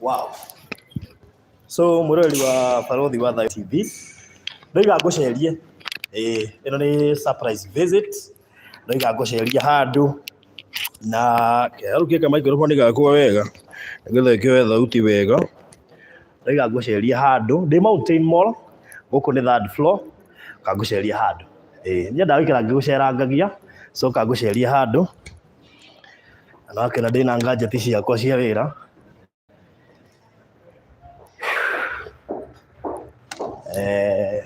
Wow. So mwĩroreri wa Barothi wa Thayo TV, ndoiga ngũcerie. Ĩĩ, ĩno nĩ surprise visit. Ndoiga ngũcerie handũ na kĩarũkia ka microphone gakwa wega nĩgetha ĩkĩoe thauti wega. Ndoiga ngũcerie handũ ndĩ Mountain Mall, gũkũ nĩ third floor, kangũcerie handũ. Ĩĩ, nyendaga gũikara ngĩgũcerangagia, so kangũcerie handũ. Na wakĩona ndĩna gadget ciakwa cia wĩra. Eh,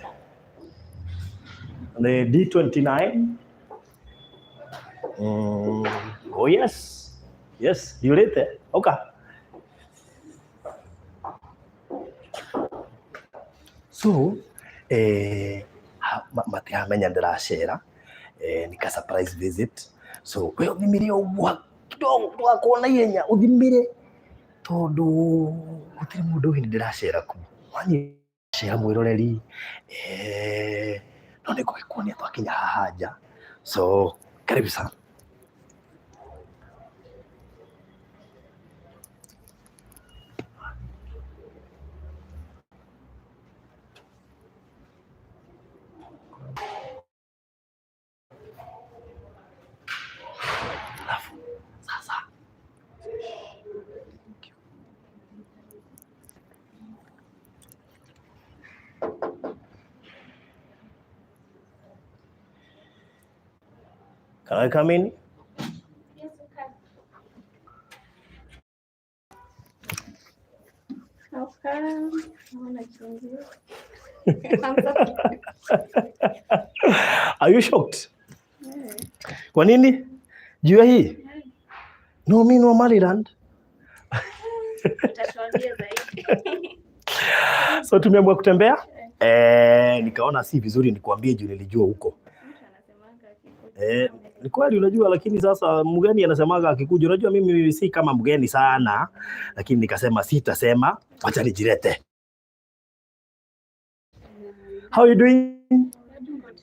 nĩ D29. Oh yes. Yes, ndiũrĩte. Ũka. So, matiramenya ndĩracera. Ni ka surprise visit. So, we ũthimire ũguo kidogo ndũgakorwo na ihenya ũthimire tondũ gũtirĩ mũndũ ũĩ ndĩracera kũ. Wanyita mwĩroreri, no nĩngũgĩkuonia twakinya haha nja. So, karibu sana. Alafu sasa Can I come in? Yes, you can. How come? I wanna change you. Are you shocked? Yeah. Kwa nini? Juu ya hii? No, mimi ni wa Maryland. Utatuambia zaidi. So tumeamua kutembea. Nikaona si vizuri nikuambie juu nilijua huko. Mtu anasemanga akikuja. Ni kweli unajua, lakini sasa mgeni anasemaga akikuja, unajua mimi si kama mgeni sana, lakini nikasema sitasema, acha nijilete. How are you doing?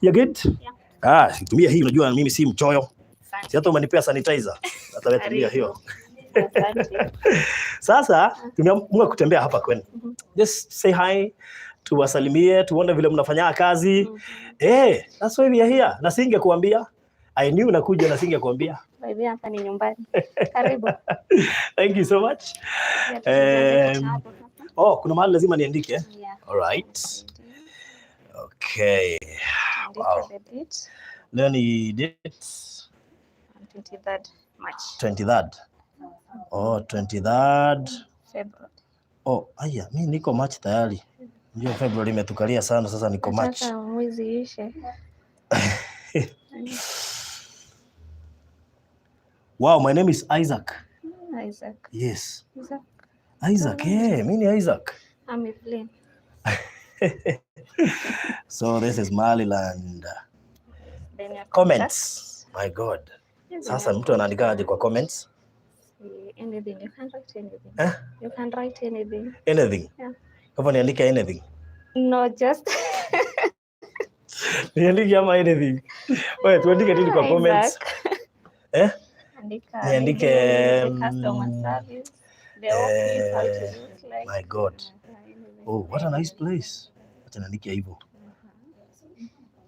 You good? Yeah. Ah, tumia hii, unajua mimi si mchoyo. Asante. Si hata umenipea sanitizer. Hata wewe tumia hiyo. Asante. Sasa tumeamua kutembea hapa kwenu. Just say hi, tuwasalimie, tuone vile mnafanya kazi. That's why we are here. Na singekuambia. I knew nakuja na singekuambia. By the way, hapa ni nyumbani. Karibu. Thank you so much. Yeah, Oh, kuna mahali lazima niandike. Yeah. All right. Okay. Wow. Andika the date. Leo ni date 23rd March. 23rd. Oh, 23rd. February. Oh, aya, mi niko March tayari. Ndio February imetukalia sana sasa niko March. Nataka mwezi ishe. Wow, my name is Isaac. Isaac. Yes. Isaac. Isaac, mi ni Isaac. I'm Evelyn. So this is Maryland. Then your Comments. My God. contact. Sasa mtu anaandika aje kwa comments? Anything. You can write anything. Eh? You can write anything. Anything. Yeah. Kama niandike anything. No, just Niandike ama anything. Wewe tuandike nini kwa comments? Isaac. Eh? Andika Niandike, maybe the customer service, the office, how it looks like. My God. Anything. Oh, what a nice place. Acha niandike hivyo.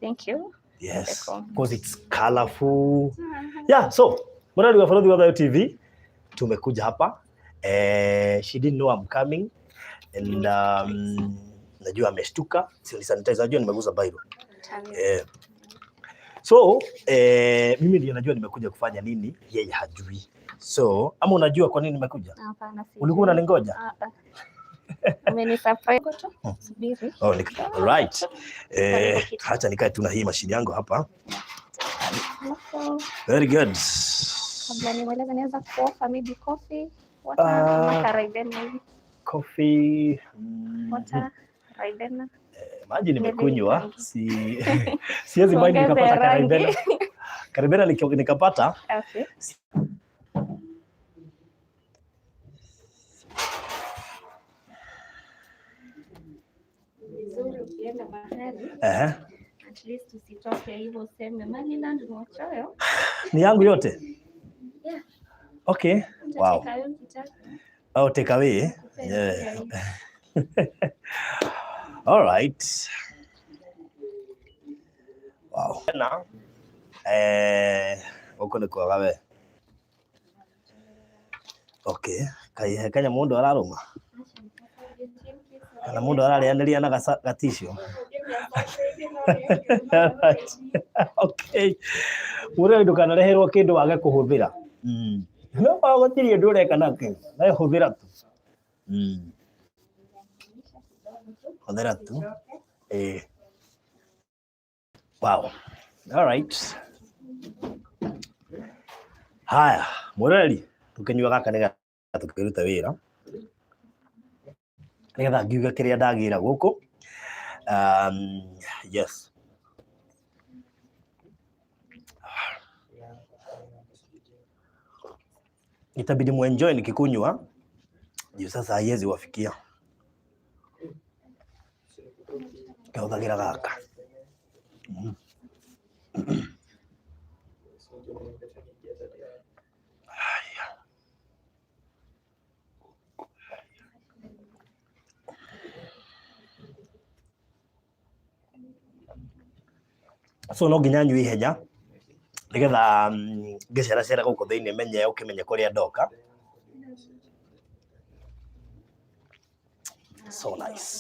Thank you. Yes, Welcome. because it's colorful. Yeah, so Mwanadi wa Farodhi wa Thayo TV tumekuja hapa. She didn't know I'm coming and najua ameshtuka. Si ni sanitizer, najua nimeguza Bible. So mimi ndio najua nimekuja kufanya nini, yeye hajui. So ama unajua kwa nini nimekuja? Hapana, sijui. Ulikuwa unaningoja? Ah, ah. Umenisurprise tu. Subiri. Oh, right. Acha nikae tu na hii mashini yangu hapa. Alafu, Very good. kabla nimweleze naweza kuoffer maybe coffee, water, Ah. ama Caribbean maybe. Coffee. Water, Ribena. Maji nimekunywa, Rangi. Si siwezi mind Tuongeze nikapata rangi. karibena. Karibena nikapata. Okay. Vizuri ukienda mahali at least usitoke hivyo useme Maryland ni wachoyo. Ni yangu yote. Yeah. Okay. Wow. Utateka wewe ukitaka. Oh, take away. Kupe Yeah. pia. All right. Wow. Na huko ni kwega we. Okay. Kai kanya mundu araruma. Kana mundu ararianiria na gaticio. Right. Okay. Mũrĩo ndũkanareherwo kĩndũ wage kũhũthĩra. No gũtirĩ ũndũ ũreka nakĩo. We hũthĩra tu. Hũthĩra tu. Wow. All right. Haya, mũrori tũkĩnyua gaka nĩgetha tũkĩrute wĩra. Nĩgetha ngiuge kĩrĩa ndagĩra gũkũ. Yes. Itabidi muenjoy nikikunywa juu sasa haiwezi wafikia. Kahũthagĩra gaka. Haya. So no nginya nyue ihenya nigetha ngĩceracera gũkũ thĩinĩ menye ũkĩmenye kũrĩa ndoka. So nice.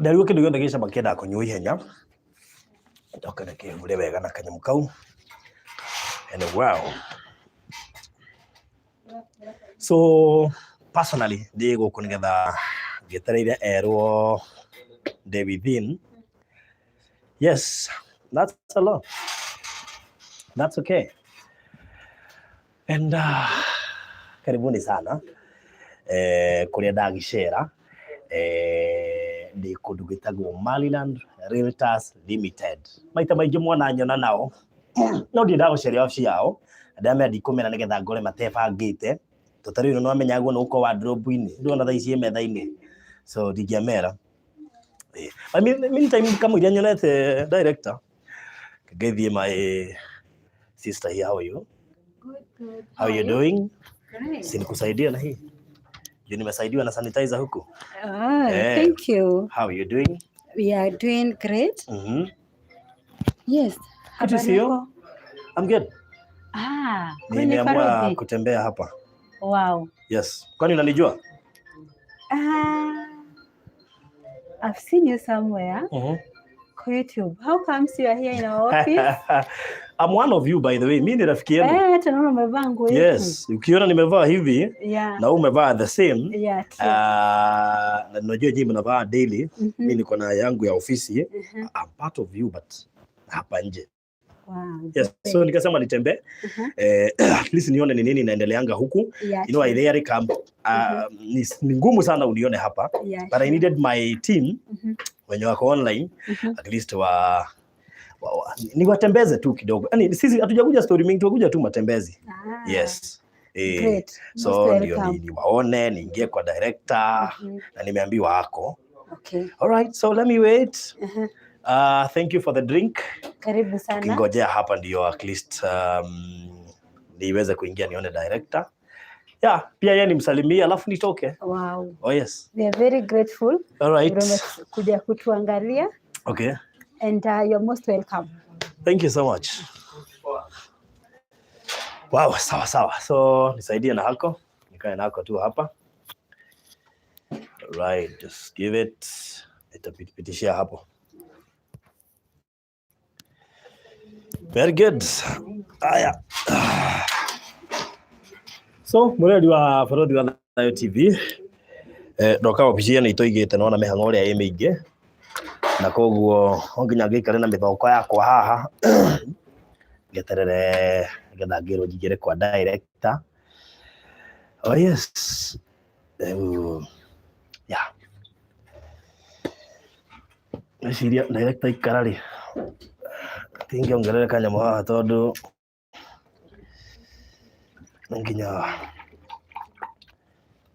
Ndarigwo kĩndũ gĩothe gĩ cama kĩendaga kũnyuo ihenya, njoke ndĩkĩhure wega na kanyamũ kau and wow. So personally ndĩ gũkũ nĩgetha ngĩetereire erwo ndĩ within. Yes, that's a lot. That's okay. And karibuni sana kũrĩa ndagĩcera ndĩ kũndũ gwĩtagwo Maryland Realtors Limited. Maita maingĩ mwana nyona nao no ndirĩ ndagũceria wabici yao na ndĩramera ndikũmera nĩgetha ngore matebangĩte to ta rĩu nĩwamenya guo nĩ gũkorwo wardrobe-inĩ ndĩrona thaa ici ĩ metha-inĩ so ndingĩamera. I mean, meantime kamũiria nyonete director ngeithie my sister here. How are you? Good, good. How are you doing? Great. Si nikusaidia na hii juu nimesaidiwa na sanitizer huku. Ah, Eh. thank you. How are you doing? We are doing great. Yes. Good to Habari see you. yako? I'm good. Ah, kwenye Nimeamua Farodhi. kutembea hapa. Wow. Yes. Kwani unanijua? Ah, I've seen you somewhere kwa YouTube. How comes you are here in our office? I'm one of you by the way. Mimi ni rafiki yenu. Eh, tunaona umevaa nguo yetu. Yes, ukiona nimevaa hivi Yeah. na wewe umevaa the same. Yeah, true. Na unajua nyinyi mnavaa daily. Mimi niko na yangu ya ofisi. I'm part of you but hapa nje. Wow. Yes, so nikasema nitembee. At least nione ni nini inaendeleanga huku. Yeah, You know, I true. rarely come. Ni ngumu sana unione hapa. Yeah, But I sure. needed my team wenye wako online at least niwatembeze tu kidogo. Yani sisi hatujakuja story mingi, tumekuja tu matembezi. Ah, Yes. Great. So Most ndio welcome. niwaone, niingie kwa director na nimeambiwa ako. Okay. All right, so let me wait. Thank you for the drink. Karibu sana. Kingojea hapa ndio at least niweze kuingia nione director. Yeah, pia yeye nimsalimie alafu nitoke. Wow. Oh yes. We are very grateful. All right. Kuja kutuangalia. Okay. And you're most welcome. Thank you so much. Wow, sawa sawa. So nisaidie na hako. Nikae na hako tu hapa. Right, just give it. Itapitishia hapo. Very good. Aya. So, mureri wa Barũthi wa Thayo TV. Ndoka obici ĩno itoigĩte nona mĩhang'o ũrĩa ĩ mĩingĩ, na koguo no nginya ngĩikare na mĩthoko yakwa haha ngeterere nĩgetha ngĩrwo njingĩre kwa director. Oh yes, rĩu yeah. Ngwĩciria director aikara rĩ, tingĩongerere kanyamũ haha tondũ no nginya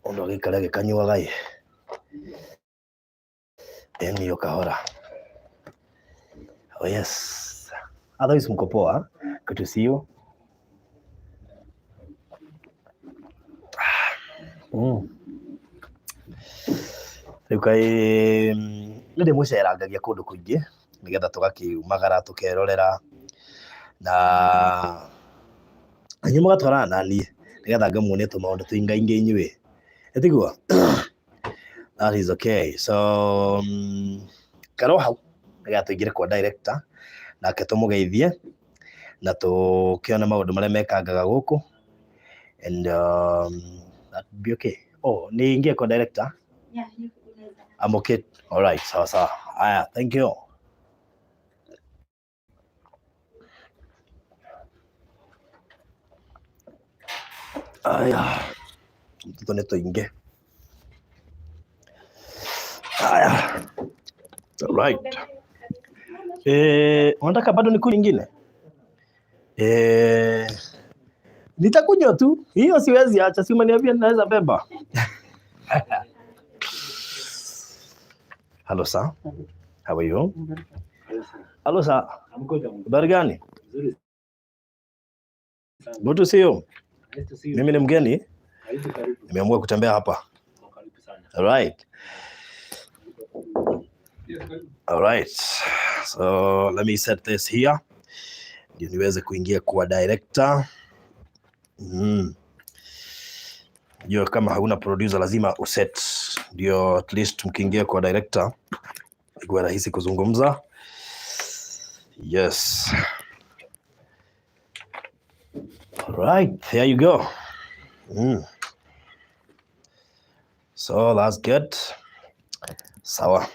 mũndũ agĩikare agĩkanyuaga ĩ. Then hiyo kahora. Oh yes. Otherwise mko poa. Good to see you. Rĩu kaĩ nĩ ndĩmũcerangagia kũndũ kũingĩ nĩgetha tũgakiumagara tũkerorera na inyuĩ mũgatwarana na niĩ nĩgetha ngamuonia tũmaũndũ tũingaingĩ inyuĩ. Ĩ tiguo? That is okay. So karwo hau nĩgetha tũingĩre kwa director nake tũmũgeithie na tũkĩone maũndũ marĩa mekangaga gũkũ and that be okay. Oh, niingie kwa director? Yeah, you unaweza. I'm okay. All right, sawa sawa. Haya, thank you. Aya, tũtũ nĩ tũingĩ. Haya. All right. Unataka bado nikunywe ingine? Nitakunywa tu. Hiyo siwezi acha, si umeniambia ninaweza beba. Hello sir. How are you? Hello sir. I'm good. I'm good. Habari gani? Nzuri sana. Good to see you. Nice to see you. Mimi ni mgeni, Karibu karibu. nimeamua kutembea hapa. Karibu sana. All right. All right. So let me set this here. Ndio niweze kuingia kwa director. Ndio kama hauna producer lazima uset. Ndio at least mkiingia kwa director ikuwe rahisi kuzungumza. Yes. All right, there you go. So that's good. Sawa.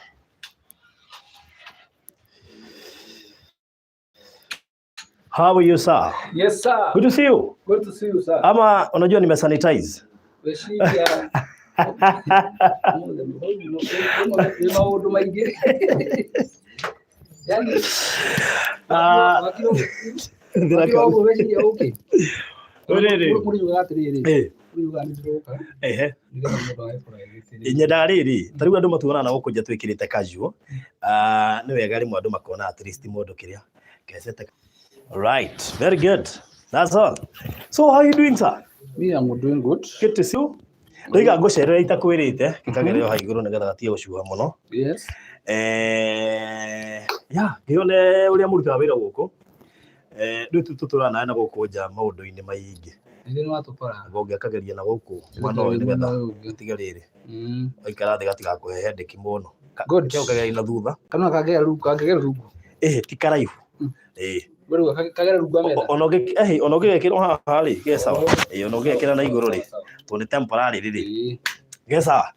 How are you, sir? Yes sir. Good to see you. Good to see you sir. Ama unajua nimesanitize. Weciria nĩ maũndũ maingĩ. Yaani Ah. wakira ũguo weciria ũkĩ. Rĩrĩ. Mũndũ yugaga atĩrĩrĩ. Eh, Mũndũ yugaga nĩ ndĩroka ehe. nĩgetha mũndũ agagĩkorwo agĩgĩtĩrĩria. Nyendaga rĩrĩ, ta rĩu andũ matuonaga na gũkũ nja twĩkĩrĩte casual. Ah, nĩ wega rĩmwe andũ makona at least mũndũ kĩrĩa kecete. Right, very good. That's all. So how are you doing, sir? Me, I'm doing good. Good to see you. Ndoiga ngũcerera itakwĩrĩte, gĩkagerio ha igũrũ nĩgetha gatige gũcuha mũno. Yes. Ya, ngĩone ũrĩa mũrutaga wĩra gũkũ. Rĩu tũtũraga nawe na gũkũ nja maũndũ-inĩ maingĩ. Nĩ nĩ watũkora. Anga ũngĩakageria na gũkũ mwena ũyũ nĩgetha tige rĩrĩ. Waikara thĩ gatigakũhe headache mũno. Good. Kĩu kageria na thutha. Kana kangegera rungu, kangegera rungu. Ti karaihu. Wewe kagera rungu wa metha. Ona ũngĩgekĩrwo haha rĩ, ge sawa. Ona ũngĩgekĩra na igũrũ rĩ, tondũ nĩ temporary rĩ. Ge sawa.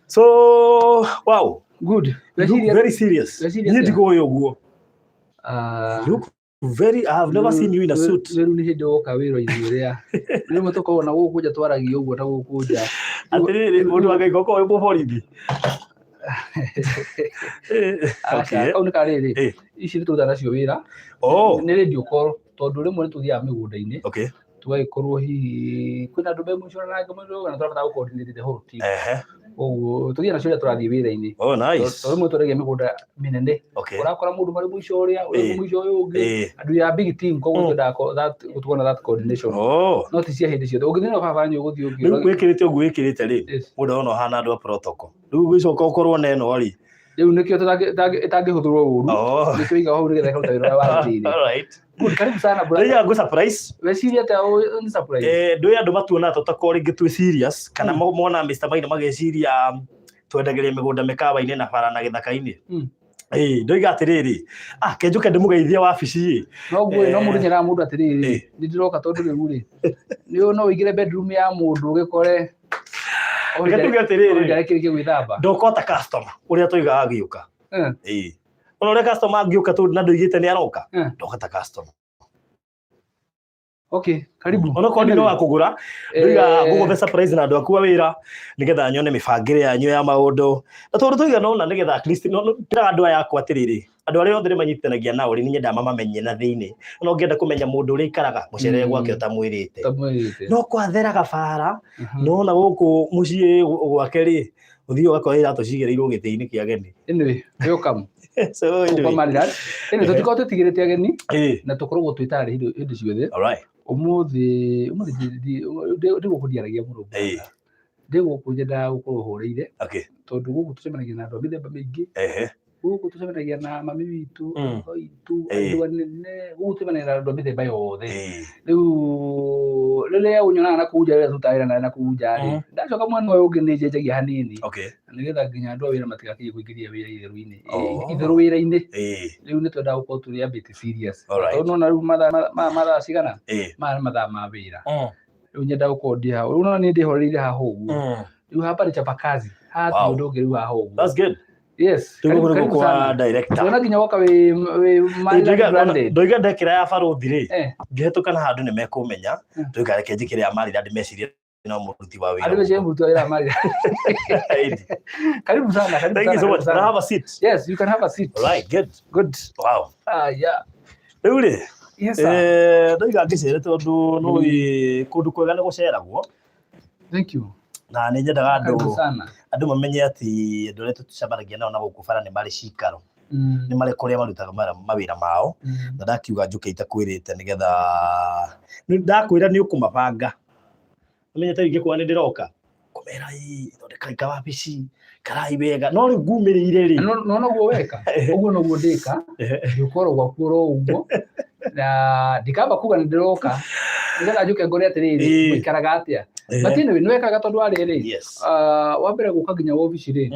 So, wow. Good. You look very serious. Weciria Niĩ atĩa? ndigũĩ ũguo. You look very, I have never seen you in a suit. Rĩu nĩ hĩndĩ woka wĩra-inĩ ũrĩa. Rĩmwe tũkoragwo na gũkũ nja twaragia ũguo na gũkũ nja. Atĩrĩrĩ, mũndũ wa Ngai ũkorwo wĩ mũborithi. Aca, kau nĩ ka rĩrĩ. Ici nĩ tũrutaga nacio wĩra. Oh. Nĩ radio call tondũ rĩmwe nĩ tũthiaga mĩgũnda-inĩ. Okay. Tũgagĩkorwo hihi kwĩna andũ me mũico na angĩ mũico na tũrabatara gũ coordinate the whole team. Koguo tũthiaga nacio rĩrĩa tũrathiĩ wĩra-inĩ. Oh, nice. Tondũ rĩmwe twaragia mĩgũnda mĩnene. Okay. Ũrakora mũndũ marĩ mũico ũrĩa, ũrĩa mũico ũyũ ũngĩ. Andũ ya big team koguo twendaga gũkorwo na that coordination. Oh. No ti cia hĩndĩ ciothe. Ũngĩthiĩ na barabara nĩ ũgũthiĩ ũngĩ. Rĩu wĩkĩrĩte ũguo wĩkĩrĩte rĩ, Yes. mũndũ arona ũhana andũ a protocol. Rĩu ũgĩcoka ũkorwo na ĩno rĩ. Rĩu nĩkĩo ĩtangĩhũthĩrwo ũru. Oh. Nĩkĩo igaga hau nĩgetha ĩkaruta wĩra ũrĩa wagĩrĩire. All right. Good, karibu sana brother. Rĩu ngũ surprise. Weciria atĩa nĩ surprise? Ndũĩ andũ matuonaga tũtakorwo rĩngĩ twĩ serious kana mona Mr. Maina mageciria twendagĩria mĩgũnda mĩkawa-inĩ na bara na gĩthaka-inĩ. Ndoiga atĩrĩrĩ, ke njũke ndĩmũgeithie wabici ĩ. No nguĩ, no mũndũ nyeraga mũndũ atĩrĩrĩ, nĩ ndĩroka tondũ rĩu rĩ, nĩ no ũingĩre bedroom ya mũndũ ũgĩkore Reke tuge atĩrĩrĩ. Ndarĩkĩrĩkie gwĩthamba. Ndoka ta customer ũrĩa tũigaga agĩũka. Ĩĩ. Ona ũrĩa customer angĩũka tondũ na ndoigĩte nĩ aroka. Ndoka ta customer. Okay, karibu. Onokorwo ndino wa kũgũra, ndoiga ngũgũthe surprise na andũ aku a wĩra nĩgetha nyone mĩbangĩre yanyu ya maũndũ. Na tondũ tũiga nona nĩgetha at least ndĩraga andũ aya akwa atĩrĩrĩ, andũ arĩa othe nĩmanyitithanagia nao rĩ, nĩ nyendaga mamamenye na thĩinĩ. Ona ũngĩenda kũmenya mũndũ ũrĩa aikaraga, mũcerere gwake ũtamwĩrĩte. Ũtamwĩrĩte. No kwatheraga bara, nona gũkũ mũciĩ gwake rĩ, ũthiĩ ũgakora iratũ cigĩrĩirwo gĩtĩ-inĩ kĩa ageni. Anyway, welcome. So anyway. Kwa Maryland. Anyway, tũtikoragwo twĩtigĩrĩte ageni Ĩĩ. na tũkoragwo twĩtarĩ hĩndĩ ciothe. All right. Ũmũthĩ ũmũthĩ ndĩ gũkũ ndiaragia mũno. Ĩĩ. Ndĩ gũkũ nyendaga gũkorwo horeire tondũ gũkũ tũcemanagia na andũ a mĩthemba mĩingĩ. Gũkũ tũcemanagia na mami witũ, andũ aitũ, andũ anene, gũkũ tũcemanagia na andũ a mĩthemba yothe. Rĩu rĩrĩa ũnyonaga na kũu nja rĩrĩa tũrutaga wĩra nawe na kũu nja rĩ, ndacoka mwena ũyũ ũngĩ nĩ njenjagia hanini na nĩgetha nginya andũ a wĩra matigakĩgie kũingĩria wĩra itherũ-inĩ, itherũ wĩra-inĩ. Rĩu nĩ twendaga gũkorwo tũrĩ a bit serious. All right. Tondũ nĩwona rĩu mathaa cigana? Maya nĩ mathaa ma wĩra. Rĩu nyendaga gũkorwo ndĩ haha. Rĩu nĩwona niĩ ndĩhoreire haha ũguo. Rĩu hapa ni chapa kazi. Haha ti ũndũ ũngĩ rĩu haha ũguo. That's good. Yes. Rĩu Karibu, gũkũ nĩ karibu kwa sana. director. Tuona nginya woka wĩ Maryland branded. Ndoiga ndekĩra ya barũthi rĩ, ngĩhetũka na handũ nĩ mekũmenya. Ndoiga reke njĩkĩre ya Maryland mecirie no mũruti wa wĩra. Andũ mecirie mũruti wa wĩra wa Maryland. Karibu sana, karibu Thank you sana, so karibu much. Can I sana. have a seat? Yes, you can have a seat. All right, good. Good. Wow. Ah, yeah. Rĩu rĩ, Yes, sir. Ndoiga ngĩcere tondũ nĩũĩ kũndũ kwega nĩ gũceragwo. Thank you. Na nĩ nyendaga Karibu sana. andũ mamenye atĩ andũ arĩa tũcemanagia nao na gũkũ bara nĩ marĩ cikaro. Nĩ marĩ kũrĩa marutaga mawĩra mao. Na ndakiuga njũke itakwĩrĩte nĩgetha ndakwĩra nĩ ũkũmabanga. Ũmenye ta ingĩkuona nĩ ndĩroka. Kũmera ĩ, thondekai kawabici, karai wega. No rĩu ngumĩrĩire rĩ. No noguo weka. Ũguo noguo ndĩka. Ndĩkorwo gwaku oro ũguo. Na ndikamba kuga nĩ ndĩroka. Nĩgetha njũke ngore atĩrĩrĩ, mũikaraga atĩa. But anyway, nĩ wekaga tondũ wa rĩrĩ. Wa mbere gũka nginya wobici rĩ.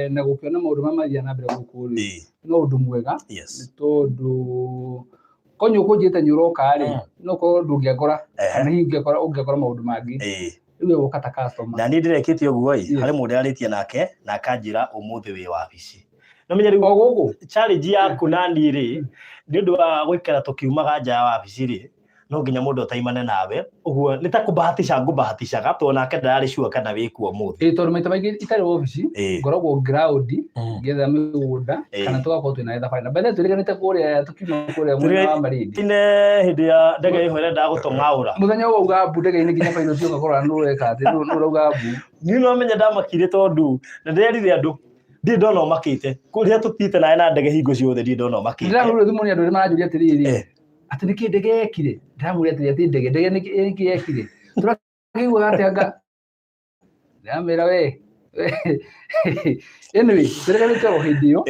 Na gũkĩona maũndũ marĩa mathiaga na mbere gũkũ rĩ. No ũndũ mwega. Nĩ tondũ konyo ũkũnjĩte nĩ ũroka rĩ, no ũkorwo ndũngĩakora. Kana hihi ũngĩakora maũndũ mangĩ. Rĩu ũgũka ta customer. Na niĩ ndĩrekĩte ũguo ĩ, harĩ mũndũ arĩtie nake na akanjĩra ũmũthĩ wĩ wabici. No menya rĩu O gũkũ? challenge yaku na niĩ rĩ, nĩ ũndũ wa gũikara tũkiumaga nja ya wabici rĩ, no nginya mũndũ ataimane nawe. Ũguo nĩ ta kũbahatisha ngũbahatishaga tondũ nake ndararĩ sure kana wĩ kuo ũmũthĩ. Ĩĩ, tondũ maita maingĩ itarĩ wabici, ngoragwo ground, ngĩetha mĩgũnda, kana tũgakorwo twĩna thabarĩ. Na by the way, twĩrĩganĩte kũrĩa, tũkiuma kũrĩa mwena wa Malindi. Tine hĩndĩ ya ndege ĩho ĩrenda gũtũng'aũra. Mũthenya ũyũ wauga mbu ndege-inĩ nginya pilot ũgakora nũ ũreka atĩ, nũ ũrauga mbu. Niĩ no menye ndamakire tondũ nĩ ndĩrerire andũ ndirĩ ndona ũmakĩte. Kũrĩa tũthiĩte nawe na ndege hingo ciothe ndirĩ ndona ũmakĩte. Ndĩrahũrĩrwo thimũ nĩ andũ arĩa maranjũria atĩrĩrĩ, atĩ nĩkĩ ndege yekire? Ndĩramũria atĩrĩ, atĩ ndege nĩkĩ yekire? Tũrakĩiguaga atĩa nga? Ndĩramwĩra we. Anyway, twĩrĩganĩte oro hĩndĩ ĩyo.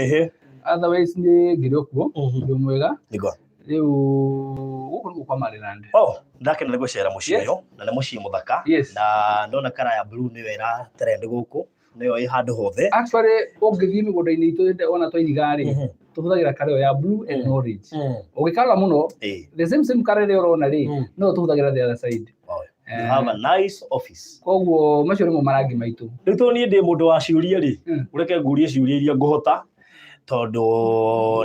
Otherwise nĩ ngĩrĩ o kuo, ũndũ mwega. Nĩguo. Rĩu gũkũ nĩguo kwa Maryland. Oh, ndakena nĩ gũcera mũciĩ ũyũ, na nĩ mũciĩ mũthaka. Na ndona kara ya blue nĩyo ĩra trend gũkũ, nĩyo ĩ handũ hothe. Actually, ũngĩthiĩ mĩgũnda-inĩ itũ hĩndĩ ona twairiga rĩ, tũhũthagĩra kara ĩyo ya blue and orange. Ũngĩkarora mũno, the same kara ĩrĩa ũrona rĩ, no tũhũthagĩra the other side. Oh, you have a nice office. Koguo macio nĩmo marangi maitũ. Rĩu tondũ niĩ ndĩ mũndũ wa ciũria rĩ, ũreke ngũrie ciũria iria ngũhota, tondũ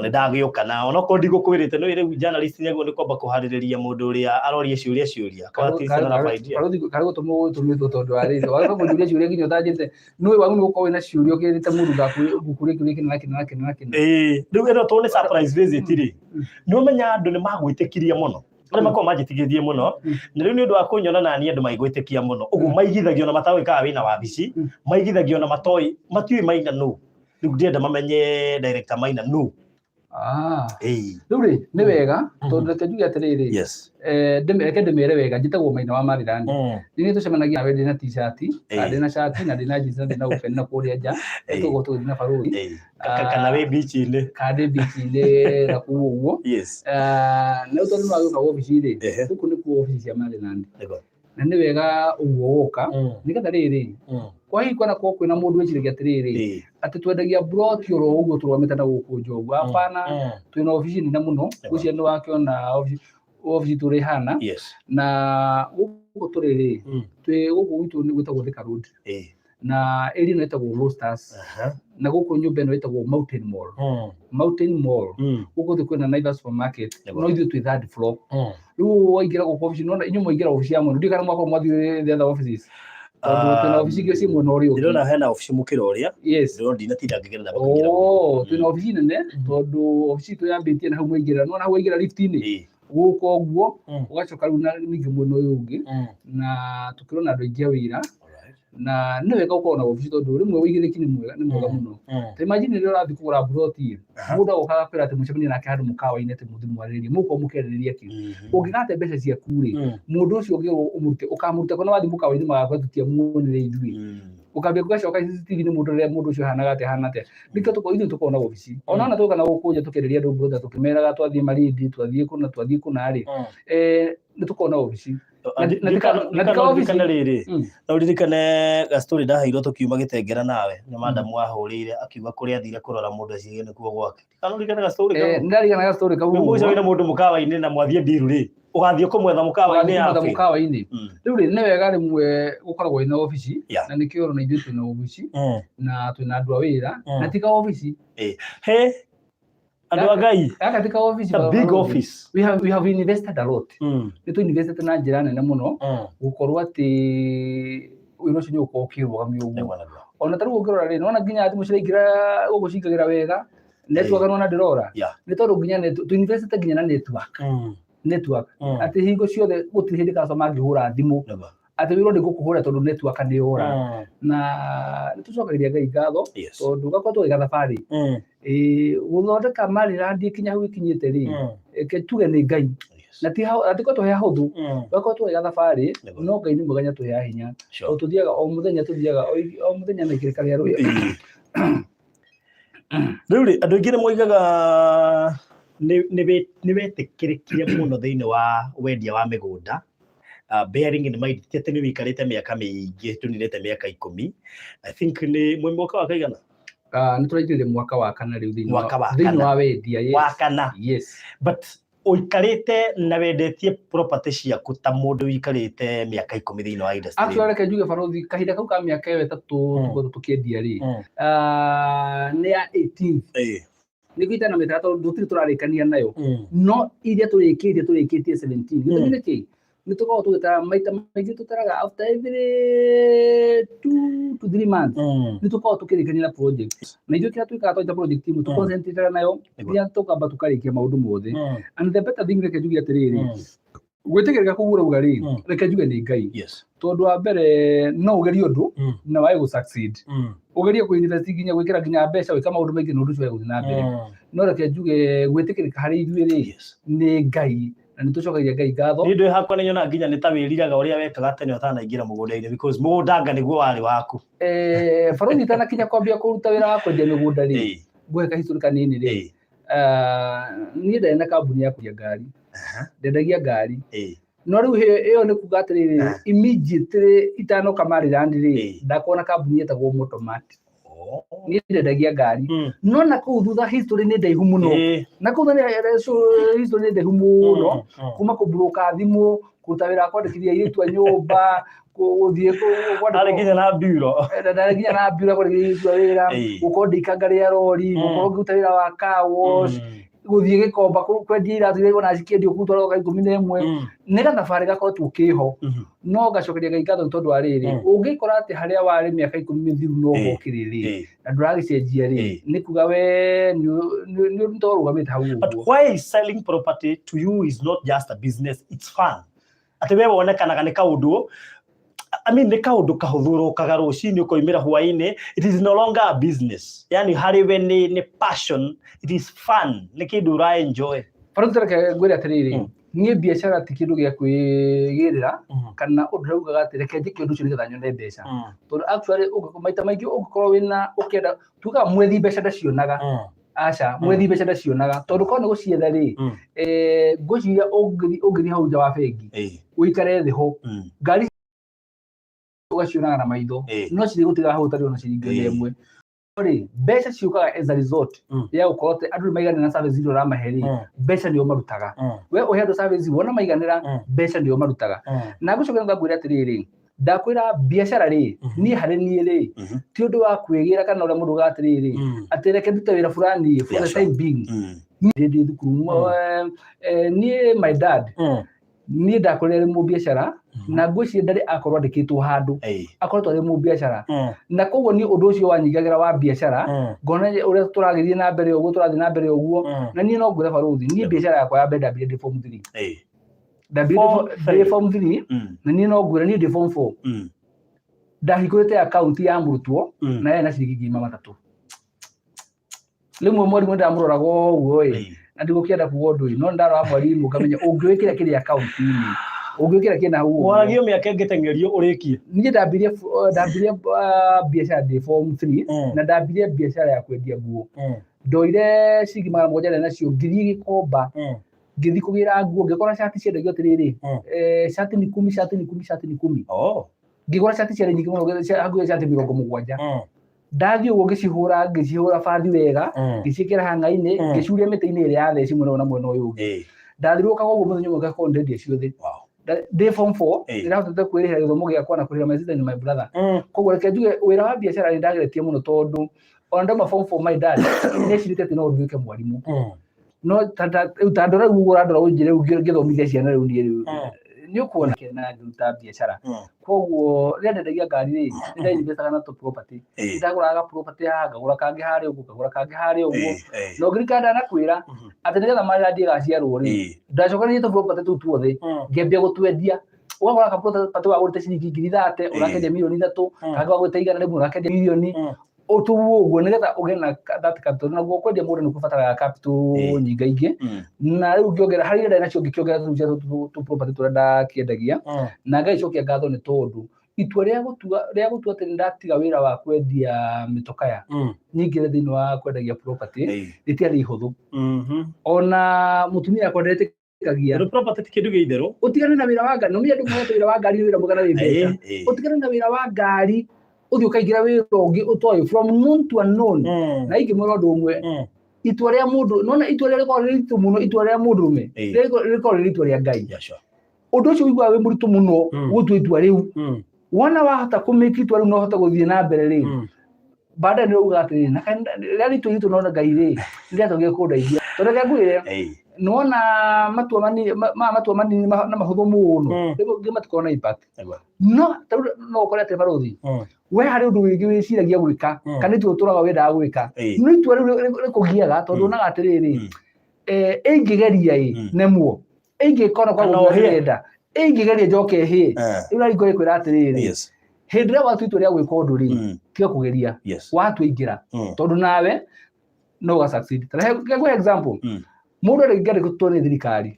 nĩ ndagĩũka na onokorwo ndigũkwĩrĩte, nĩ rĩu journalist nĩguo nĩ kwamba kũharĩrĩria mũndũ ũrĩa aroria ciũria ciũria. Kwa at least another idea. Karĩ gũtũmwo gũtũmĩtwo tondũ wa rĩrĩ, wagĩrĩirwo kũnjũria ciũria nginya ũtanjĩte, nĩũĩ wagĩrĩirwo nĩ gũkorwo wĩna ciũria ũkĩrĩte mũndũ ngakũria kĩũria kĩna na kĩna na kĩna na kĩna. Ĩĩ, rĩu ĩno tondũ nĩ surprise visit rĩ, nĩ ũmenya andũ nĩ magwĩtĩkirie mũno. Arĩa makoragwo manjĩtĩkĩtie mũno, na rĩu nĩ ũndũ wa kũnyona na niĩ andũ maigwĩtĩkia mũno. Ũguo maigithagio na matoĩ kana wĩna wabici, maigithagio na matoĩ, matiũĩ Maina nũ. Rĩu ndĩrenda mamenye director Maina nũ. Ĩĩ. Rĩu rĩ, nĩ wega, tondũ reke njuge atĩrĩrĩ, reke ndĩmere wega, njĩtagwo Maina wa Maryland. Nĩ niĩ tũcemanagia nawe ndĩna t-shirt, na ndĩna shati, na ndĩna jeans, na ndĩna open na kũrĩa nja. Tũgũkorwo tũgĩthiĩ na barũthi. Kana wĩ beach-inĩ. Kana ndĩ beach-inĩ na kũu ũguo. Na rĩu tondũ nĩwagĩũka wabici rĩ, gũkũ nĩkuo wabici cia Maryland. Na nĩ wega ũguo woka, nĩgetha rĩrĩ, kwa hihi kwana korwo kwĩna mũndũ wĩciragia atĩrĩrĩ, atĩ twendagia broti oro ũguo tũrũgamĩte na gũkũ nja ũguo. Hapana, twĩna obici nene mũno. Ngwĩciria nĩ wakĩona obici tũrĩ hana. Na gũkũ Gũkũ tũrĩ rĩ, twĩ gũkũ gwitũ nĩ gwĩtagwo Thika Road, na area ĩno ĩtagwo Roasters, na gũkũ nyũmba ĩno ĩtagwo Mountain Mall. Mountain Mall. Gũkũ thĩ kwĩna Naivas Supermarket, no ithuĩ twĩ third floor. Rĩu waingĩra gũkũ obici, nĩwona inyuĩ mwaingĩra obici ya mwena, ndiũĩ kana mwakorwo mwathiĩ the other offices, tondũ twĩna obici ingĩ ciĩ mwena ũrĩa ũngĩ. Ndĩrona hena obici mũkĩra ũrĩa. Ndĩrona ndinatinda ngĩgerera makĩingĩra. Oh, twĩna obici nene, tondũ obici itũ yambĩtie na hau mwaingĩra, nĩwona hau waingĩra lift-inĩ, gũka ũguo, ũgacoka rĩu na ningĩ mwena ũyũ ũngĩ, na tũkĩrona andũ aingĩ a wĩra. Na nĩ wega gũkorwo na obici, tondũ rĩmwe ũigĩrĩki nĩ mwega mũno. Ta imagine rĩrĩa ũrathiĩ kũgũra mburoti, mũndũ agoka agakwĩra atĩ mũcemanie nake handũ mũkawa-inĩ, atĩ mũthiĩ mwarĩrĩrie, mũgũkorwo mũkĩarĩrĩria kĩ? Ũngĩgate mbeca ciaku rĩ, mũndũ ũcio ũngĩ ũmũrute, ũkamũruta kũ? Na wathiĩ mũkawa-inĩ magakwĩra tũtiamuonire ithuĩ. Ũkambia gũgacoka CCTV nĩ mũndũ rĩrĩa mũndũ ũcio ahanaga atĩa, ahana atĩa. Nĩkĩo ithuĩ tũkoragwo na obici. Ona tũka na gũkũ nja tũkĩenderia andũ mburoti, tũkĩmeraga twathiĩ Malindi, twathiĩ kũna, twathiĩ kũna rĩ, nĩ tũkoragwo na obici. Na tika obici. Ririkane rĩrĩ, no ririkane gastori ndaheirwo tũkiuma gĩtengera nawe nĩ madamu wahũrĩire akiuga kũrĩa athire kũrora mũndũ acirie nĩkuo gwake. Kana ririkane gastori kau? Nĩndarigana gastori kau. Nĩ mũgũcemania na mũndũ mũkawa-inĩ na mwathiĩ ndiru rĩ, ũgathiĩ kũmwetha mũkawa-inĩ Ũgathiĩ yaku. mũkawa-inĩ. Rĩu rĩ, nĩ wega rĩmwe gũkoragwo wĩna obici, na nĩkĩo ũrona ithuĩ twĩna obici na twĩna andũ a wĩra, na tika obici. He andũ a Ngai. Gaka tika obici. It's a big office. We have invested a lot. Nĩ tũ investite na njĩra nene mũno, gũkorwo atĩ wĩra ũcio nĩ ũgũkorwo ũkĩrũgamio ũguo. Nĩguo, nĩguo. Ona ta rĩu ũngĩrora rĩ, nĩwona nginya thimũ ciraingĩra gũkũ cingagĩra wega, network nĩwona ndĩrora, nĩ tondũ nginya tũ investite nginya na network, network, atĩ hingo ciothe gũtirĩ hĩndĩ customer angĩhũra thimũ atĩ wĩrwo ndĩgũkũhũra tondũ network nĩ yora. Na nĩ tũcokagĩria Ngai ngatho, tondũ gakorwo tũgĩka thabarĩ gũthondeka Maryland ikinya hau ikinyĩte rĩ, reke tuge nĩ Ngai, na ti na ti tũhe hahũthũ, gakorwo tũgĩka thabarĩ. No Ngai nĩ mwega, nĩatũheaga hinya. O tũthiaga o mũthenya, tũthiaga o mũthenya na ikĩrĩka rĩa rũĩ. Rĩu rĩ, andũ aingĩ nĩ moigaga nĩ wetĩkĩrĩkire mũno thĩinĩ wa wendia wa mĩgũnda, bearing in mind ti atĩ nĩ wĩikarĩte mĩaka mĩingĩ, tũninĩte mĩaka 10, I think nĩ mwĩ mwaka wa kaigana? Ah, nĩ tũraingĩrire mwaka wa kana rĩu thĩinĩ Mwaka wa thĩinĩ kana. wa wendia, yes. Wa kana. Yes. But ũikarĩte na wendetie property ciaku ta mũndũ ũikarĩte mĩaka 10 thĩinĩ wa industry. Actually, reke njuge, barothi, kahinda kau ka mĩaka ĩyo 3 tũkoretwo tũkĩendia rĩ, ah, nĩ ya 18th. Nĩguo itana mĩtara, tondũ tũtirĩ tũrarĩkania nayo, no iria tũrĩkĩtie 17. Gĩtũmi nĩ kĩĩ? Nĩ tũkoragwo tũgĩtara maita maingĩ, tũtaraga after every 2 to 3 months. Nĩ tũkoragwo tũkĩrĩkania na project, na ithuĩ kĩrĩa twĩkaga, twanyita project imwe, tũconcentrate nayo nginya tũkamba tũkarĩkia maũndũ mothe. And the better thing, reke njuge atĩrĩrĩ, gwĩtĩkĩrĩka kũu ũrauga rĩ, reke njuge nĩ Ngai. Tondũ wa mbere, no ũgerie ũndũ na wage gũ succeed, ũgerie kũ invest nginya gwĩkĩra nginya mbeca, gwĩka maũndũ maingĩ, na ũndũ ũcio wage gũthiĩ na mbere. No reke njuge gwĩtĩkĩrĩka harĩ ithuĩ rĩ, nĩ Ngai, na nĩ tũcokagia Ngai ngatho. Niĩ ndĩ hakwa nĩ nyonaga nginya nĩ ta wĩriraga ũrĩa wekaga tene ũtanaingĩra mũgũnda-inĩ, because mũgũnda anga nĩguo warĩ waku. Barothi, itanakinya kwambia kũruta wĩra wa kwendia mĩgũnda rĩ, ngũhe kahistory kanini rĩ, ah, niĩ ndarĩ na kambuni ya kwendia ngari. Ndendagia ngari. No rĩu ĩyo nĩ kuga atĩrĩrĩ, immediately itanoka Maryland rĩ, ndakorwo na kambuni yetagwo Motomat. Niĩ ndendagia ngari. No na kũu thutha history nĩ ndaihu mũno. Na kũu thutha history nĩ ndaihu mũno, kuma kũburoka thimũ, kũruta wĩra wa kwandĩkithia airĩtu a nyũmba, gũthiĩ Arĩ kwandĩkwo nginya na mbiro. Ndarĩ nginya na mbura kwandĩkithia airĩtu a wĩra, gũkorwo ndĩikanga rĩa rori, gũkorwo ngĩruta wĩra wa car wash, gũthiĩ Gĩkomba kwendia iratũ iria igonaga cikĩendio kũu twaroka 11. Nĩ gathabarĩ gakoretwo kĩho, no ngacokeria Ngai ngatho nĩ tondũ wa rĩrĩ, ũngĩkora atĩ harĩa warĩ mĩaka 10 mĩthiru no ũkĩrĩ rĩ, na ndũragĩcenjia rĩ, nĩ kuga we nĩ torũgamĩte hau But ũguo. why is selling property to you is not just a business, it's fun? Atĩ we wonekanaga nĩ kaũndũ, I mean, nĩ kaũndũ kahũthũ, ũrokaga rũcinĩ ũkoimĩra hwainĩ. It is no longer a business. Yani harĩ we nĩ passion, it is fun, nĩ kĩndũ ũra enjoy. Barothi, reke ngwĩre atĩrĩrĩ, niĩ biacara ti kĩndũ gĩa kwĩgĩrĩra kana ũndũ ũraugaga atĩ reke njĩke ũndũ ũcio nĩgetha nyone mbeca, tondũ actually maita maingĩ ũngĩkorwo wĩna ũkĩenda, tugaga mwethi mbeca ndacionaga. Aca, mwethi mbeca ndacionaga, tondũ korwo nĩ gũcietha rĩ, ngwĩciria ũngĩthiĩ hau nja wa bengi, ũikare thĩ ho, ngari ũgacionaga na maitho, no cirĩ gũtiga hau ũtarĩ ona ciringi ona ĩmwe. Rĩ, mbeca ciũkaga as a result ya gũkorwo atĩ andũ nĩ maiganĩra na service iria ũramahe rĩ, mbeca nĩo marutaga. We ũhe andũ service, wona maiganĩra, mbeca nĩo marutaga. Na ngũcoka ngwĩre atĩrĩrĩ, ndakwĩra biacara rĩ, niĩ harĩ niĩ rĩ, ti ũndũ wa kwĩgĩra kana ũrĩa mũndũ ugaga atĩrĩrĩ, atĩ reke ndute wĩra fulani for the time being. Niĩ ndĩ thukuru, niĩ my dad, niĩ ndakũrire arĩ mũbiacara, na ngwĩciria ndarĩ akorwo andĩkĩtwo handũ, akoretwo arĩ mũbiacara. Na koguo niĩ ũndũ ũcio wanyingagĩra wa biacara, ngona ũrĩa tũragĩthiĩ na mbere ũguo, tũrathiĩ na mbere ũguo. Na niĩ no ngwĩre barũthi, niĩ biacara yakwa ya mbere ndambirie ndĩ form 3. Ndambirie Form ndĩ form 3. Na niĩ no ngwĩre, niĩ ndĩ form 4 ndahingũrĩte akaunti ya mũrutwo, na yarĩ na ciringi 300,000. Rĩmwe mwarimũ ndamũroraga ũguo ĩ, na ndigũkĩenda kuga ũndũ ĩ, no ndarora mwarimũ ngamenya ũngĩwĩkĩra kĩrĩa akaunti-inĩ, ũngĩwĩkĩra kĩna hau ũguo. Waragio mĩaka ĩngĩteng'erio ũrĩkie. Niĩ ndambirie biacara ndĩ form 3. Na ndambirie biacara ya kwendia nguo. Ndoire ciringi 700 nacio, ngĩthiĩ Gĩkomba, ngĩthiĩ kũgĩra nguo, ngĩkora cati ciendagio atĩrĩrĩ, shati ni kumi, shati ni kumi, shati ni kumi. Ngĩgũra cati ciarĩ nyingĩ mũno, hakuhĩ cati 70. Ndathiĩ ũguo ngĩcihũra bathi wega, ngĩciĩkĩra hang'a-inĩ, ngĩcuria mĩtĩ-inĩ ĩrĩa ya theci mwena ũyũ na mwena ũyũ ũngĩ. Ndathiũrũrũkaga ũguo mũthenya ũmwe ngakorwo ndendia ciothe. Ndĩ form 4, nĩndahotete kwĩrĩhĩra gĩthomo gĩakwa na kũrĩhĩra my sister and my brother. Koguo reke njuge wĩra wa biacara nĩ ndageretie mũno, tondũ ona ndauma form 4, my dad nĩecirĩtie atĩ no nduĩke mwarimũ. No rĩu ta ndora rĩu ũguo ũrandora ũnjĩre rĩu ngĩthomithia ciana rĩu niĩ rĩu nĩ ũkuona na ngĩruta biacara. Koguo rĩrĩa ndendagia ngari rĩ, nĩ ndainvestaga na tũ property. Ndagũraga ga property haha, ngagũra kangĩ harĩa ũguo, ngagũra kangĩ harĩa ũguo. Na ũngĩririkana ndanakwĩra atĩ nĩgetha Maryland ĩgaciarwo rĩ, ndacokanĩrĩrie tũ property tũu tuothe, ngĩambia gũtwendia. Ũgakora ka property wagũrĩte ciringi 30,000, ũrakendia 3 mirioni, kangĩ wagũrĩte 100, ũrakendia mirioni ũtuo ũguo, nĩgetha ũgĩe na that capital. Naguo kwendia mũgũnda nĩ kũbataraga capital nyingaingĩ. Na rĩu ngĩongerera harĩ iria ndarĩ nacio, ngĩkĩongerera tũu cia tũ property tũrĩa ndakĩendagia. Na Ngai cokia ngatho nĩ tondũ itua rĩa gũtua atĩ nĩndatiga wĩra wa kwendia mĩtokaya, nyingĩre thĩinĩ wa kwendagia property, rĩtiarĩ ihũthũ. Ona mũtumia akwa ndetĩkagia. Tondũ property ti kĩndũ gĩa itherũ. Ũtigane na wĩra wa ngari, no andũ mohete wĩra wa ngari nĩ wĩra mwega na wĩ mbeca. Ũtigane na wĩra wa ngari, ũthiĩ ũkaingĩra wĩra ũngĩ ũtoĩ, from known to unknown. Na ingĩmwĩra ũndũ ũmwe, itua rĩa mũndũ nona, itua rĩa rĩkoragwo rĩrĩ iritũ mũno, itua rĩa mũndũrũme rĩkoragwo rĩrĩ itua rĩa Ngai. Ũndũ ũcio ũiguaga wĩ mũritũ mũno gũtua itua rĩu. Wona wahota kũmĩka itua rĩu na ũhote gũthiĩ na mbere rĩ, baadaye nĩ ũrugaga atĩrĩrĩ, na rĩrĩa itua iritũ, nona Ngai rĩ nĩrĩatũgire kũndeithia, tondũ reke ngwĩre, nĩwona matua manini matua manini na mahũthũ mũno, rĩngĩ matikoragwo na impact. No tarĩu no ũkore atĩ barũthi, we harĩ ũndũ wĩngĩ wĩciragia gwĩka, kana itua ũtũraga wendaga gwĩka, no itua rĩu rĩkũgiaga tondũ onaga atĩrĩrĩ, ingĩgeria ĩ, nemwo ingĩkona kwa Kana ũguo ũhĩe. ndĩrenda, ingĩgeria njoke hĩ. Rĩu raringo ĩkwĩra atĩrĩrĩ, hĩndĩ ĩrĩa watua itua rĩa gwĩka ũndũ rĩ, tiga kũgeria. Watua, ingĩra, tondũ nawe no ũga succeed. Ta reke ngũhe example. Mũndũ arĩngĩandĩkwo nĩ thirikari,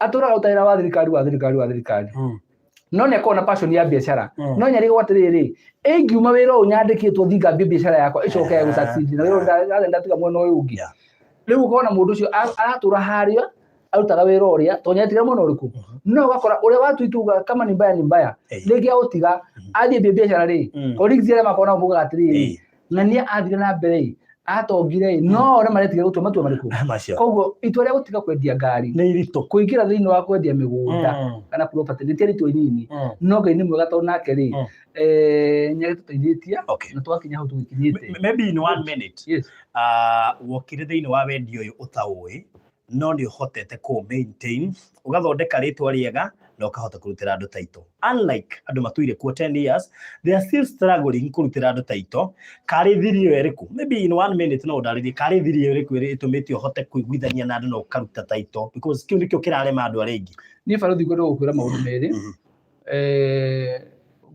atũraga ruta wĩra wa thirikari, wa thirikari, wa thirikari, no nĩ akorwo na passion ya biacara. No nyarigwo atĩrĩrĩ, ingiuma wĩra ũyũ nyandĩkĩtwo, thiĩ ngambie biacara yakwa ĩcoke ya gũ-succeed, na wĩra ũyũ ndatiga mwena ũyũ ũngĩ. Rĩu ũkona mũndũ ũcio aratũra harĩa arutaga wĩra ũrĩa to nyetiga mwena ũrĩkũ. No ũgakora ũrĩa watua itua kama ni mbaya ni mbaya, rĩngĩ aũtiga athiĩ ambie biacara rĩ, colleagues arĩa makorwo nao maugaga atĩrĩrĩ, na nĩ athire na mbere ĩ, atongire ĩ, no arĩa maretigĩra gũtua matua marĩkũ. Macio. Koguo itua rĩa gũtiga kwendia ngari, Nĩ iritũ. kũingĩra thĩinĩ wa kwendia mĩgũnda kana property, rĩtiarĩ itua inini. No Ngai nĩ mwega, tondũ nake rĩ, nĩ agĩtũteithĩtie na twakinya hau tũgĩkinyĩte. Maybe in one minute, Yes. Wokire thĩinĩ wa wendia ũyũ ũtaũĩ, no nĩ ũhotete kũ maintain, ũgathondeka rĩtwa rĩega na ũkahota kũrutĩra andũ title, unlike andũ matũire kuo 10 years, they are still struggling kũrutĩra andũ title. Karĩ thiri ĩyo ĩrĩkũ? Maybe in one minute no ũndarĩrie karĩ thiri ĩyo ĩrĩkũ ĩrĩa ĩtũmĩte ũhote kũiguithania na andũ na ũkaruta title, because kĩu nĩkĩo kĩrarema andũ arĩa aingĩ. Niĩ barũthi ngwenda gũkwĩra maũndũ merĩ.